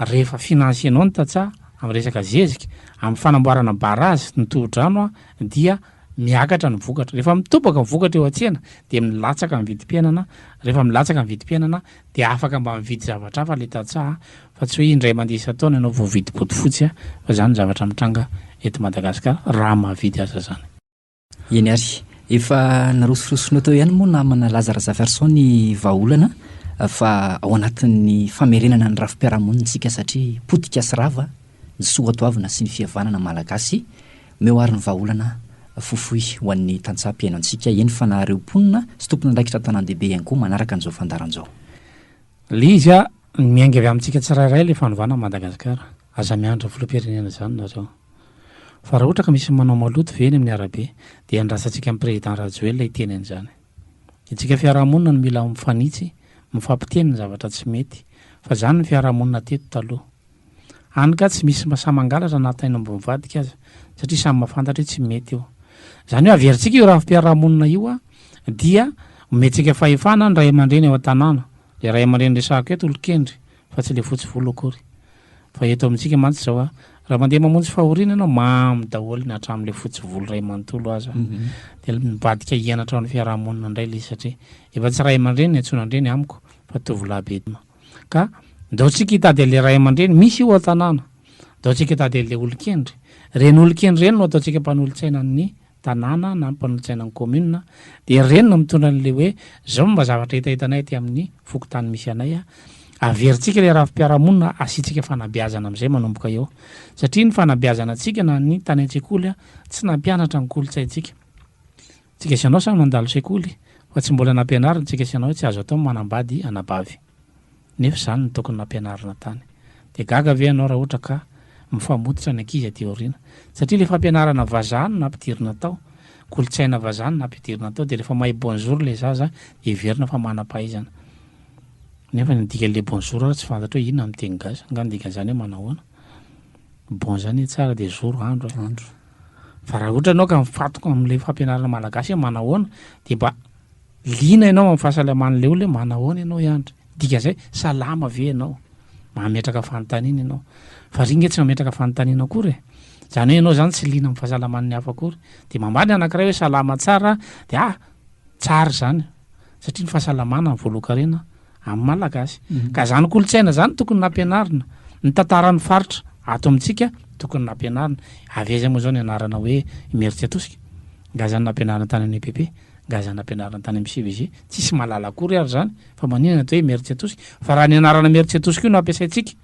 Rehefa financier-nao ny tantsaha amin'ny resaka zezika, amin'ny fanamboarana barrage ny tohodrano dia miakatra ny vokatra. Rehefa mitobaka ny vokatra eo an-tsena dia milatsaka ny vidim-piainana, rehefa milatsaka ny vidim-piainana dia afaka mba mividy zavatra hafa ilay tantsaha fa tsy hoe indray mandeha isan-taona ianao vao mividy bodofotsy fa izany ny zavatra mitranga eto Madagasikara raha mahavidy aza izany.
Eny ary. Efa narosorosinao teo ihany moa namana Laza Razafiarison ny vahaolana fa ao anatin'ny famerenana ny rafi-piarahamonina isika satria potika sy rava ny soatoavina sy ny fihavanana malagasy. Omeo ary ny vahaolana fohifohy ho an'ny tantsaha mpihaino antsika, eny fa na ireo mponina sy tompon'andraikitra an-tanàn-dehibe ihany koa manaraka an'izao fandaharana izao.
Le izy a, miainga avy amintsika tsirairay le fanovana an'i Madagasikara. Aza miandry ny filoham-pirenena izany nareo. Fa raha ohatra ka misy manao maloto ve eny amin'ny arabe dia andrasantsika amin'ny Président Rajoelina hiteny an'izany. Itsika fiarahamonina no mila mifanitsy, mifampiteny ny zavatra tsy mety. Fa izany ny fiarahamonina teto taloha. Any ka tsy misy sahy mangalatra na tain'omby mivadika aza satria samy mahafantatra hoe tsy mety io. Izany hoe averintsika io rafi-piarahamonina io a, dia omentsika fahefana ny ray aman-dreny ao an-tanàna. Ilay ray aman-dreny resahako eto olon-kendry fa tsy ilay fotsy volo akory. Fa eto amintsika mantsy izao a, raha mandeha mamonjy fahoriana ianao, mamo daholo na hatramin'ilay fotsy volo iray manontolo aza. Dia mivadika hianatra ao amin'ny fiarahamonina indray ilay izy satria efa tsy ray aman-dreny ny antsoina an-dreny amiko fa tovolahy be. Ka ndao tsika hitady an'ilay ray aman-dreny, misy io ao an-tanàna. Ndao tsika hitady an'ilay olon-kendry. Ireny olon-kendry ireny no ataontsika mpanolotsaina ny tanàna na mpanolotsaina ny commune. Dia ireny no mitondra an'ilay hoe izao no mba zavatra hitahitanay aty amin'ny fokontany misy anay. Averintsika ilay rafi-piarahamonina, asiantsika fanabeazana amin'izay manomboka eo. Satria ny fanabeazana antsika na ny tany an-tsekoly tsy nampianatra ny kolontsaintsika. Tsika sy anao samy nandalo sekoly fa tsy mbola nampianarina tsika sy anao hoe tsy azo atao ny manambady anabavy. Nefa izany no tokony nampianarina tany. Dia gaga ve ianao raha ohatra ka mifamototra ny ankizy aty aoriana? Satria ilay fampianarana vazaha no nampidirina tao, kolontsaina vazaha no nampidirina tao, dia rehefa mahay bonjour ilay zaza dia heverina fa manam-pahaizana. Nefa ny dikan'ilay bonjour ary tsy fantatra hoe inona amin'ny teny gasy, angaha ny dikan'izany hoe manahoana? Bon zany tsara dia jour andro e. Andro. Fa raha ohatra ianao ka mifantoka amin'ilay fampianarana malagasy hoe manahoana dia mba liana ianao amin'ny fahasalaman'ilay olona hoe manahoana ianao i Andry. Dikan'izay salama ve ianao? Mametraka fanontaniana ianao. Fa ry nge tsy mametraka fanontaniana akory e. Izany hoe ianao izany tsy liana amin'ny fahasalaman'ny hafa akory. Dia mamaly ny anankiray hoe salama tsara dia ah! Tsara izany satria ny fahasalamana no voalohan-karena amin'ny Malagasy. Ka izany kolontsaina izany tokony nampianarina. Ny tantaran'ny faritra ato amintsika tokony nampianarina. Avy aiza moa izao ny anarana hoe Imerintsiatosika? Nga izany nampianarina tany amin'ny EPP? Nga izany nampianarina tany amin'ny CVG? Tsisy mahalala akory ary izany fa maninona atao hoe Imerintsiatosika? Fa raha ny anarana Imerintsiatosika io no ampiasaintsika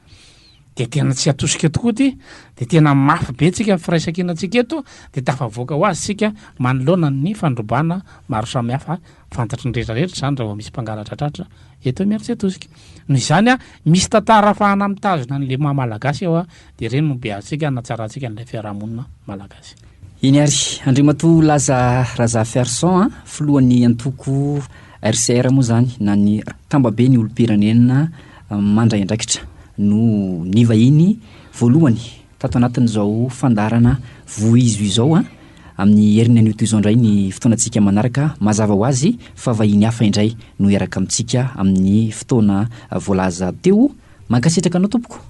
dia tena tsy atosika tokoa ity, dia tena mafy be tsika ny firaisankinantsika eto, dia tafavoaka ho azy tsika manoloana ny fandrobana maro samihafa fantatry ny rehetra rehetra izany raha vao misy mpangalatra tratra eto Imerintsiatosika. Noho izany a, misy tantara ahafahana mitazona an'ilay maha malagasy eo a, dia ireny no beazintsika hanatsarantsika an'ilay fiarahamonina malagasy.
Eny ary, Andriamatoa Laza Razafiarison a, filohan'ny antoko RCR moa izany na ny Tambabe ny olom-pirenena mandray andraikitra no nivahiny voalohany tato anatin'izao fandaharana Vohizo izao. Amin'ny heriny anio toy izao indray ny fotoanantsika manaraka. Mazava ho azy fa vahiny hafa indray no hiaraka amintsika amin'ny fotoana voalaza teo. Mankasitraka anao tompoko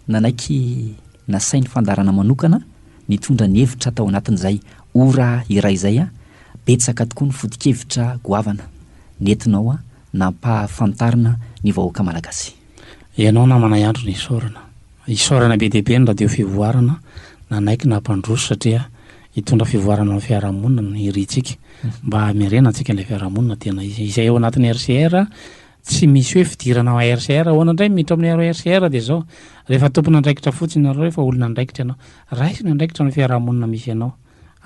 nanaiky nasain'ny fandaharana manokana nitondra ny hevitra tao anatin'izay ora iray izay. Betsaka tokoa ny foto-kevitra goavana nentinao nampahafantarina ny vahoaka malagasy.
Ianao namana ihany no isaorana. Isaorana be dia be ny radio fivoarana nanaiky nampandroso satria hitondra fivoarana ao amin'ny fiarahamonina no irintsika mba hamerenantsika ilay fiarahamonina tena izy. Izay ao anatin'ny RCR tsy misy hoe fidirana ao RCR ahoana indray miditra amin'ny RCR dia izao rehefa tompon'andraikitra fotsiny ianareo rehefa olona andraikitra ianao raiso ny andraikitra amin'ny fiarahamonina misy anao.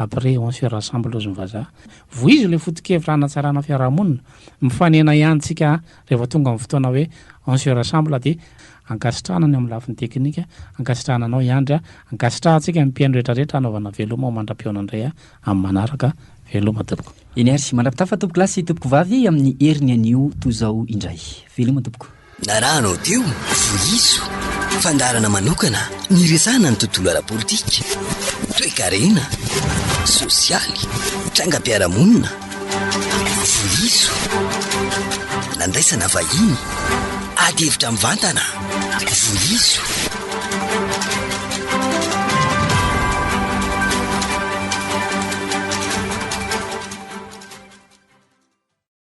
Après on se rassemble ozy ny vazaha. Vohizo ilay foto-kevitra hanatsarana fiarahamonina. Mifanena ihany tsika rehefa tonga amin'ny fotoana hoe on se rassemble dia ankasitrahana ny amin'ny lafiny teknika, ankasitrahana anao i Andry a, ankasitrahantsika ny mpihaino rehetra rehetra hanaovana veloma ho mandra-pihaona indray amin'ny manaraka. Veloma tompoko.
Eny ary, mandra-pitafa tompoko lahy sy tompoko vavy amin'ny heriny anio toy izao indray. Veloma tompoko.
Narahanao teo, Vohizo, fandaharana manokana niresahana ny tontolo ara-politika, toekarena, sosialy, trangam-piarahamonina. Vohizo, nandraisana vahiny, ady hevitra mivantana. Vohizo.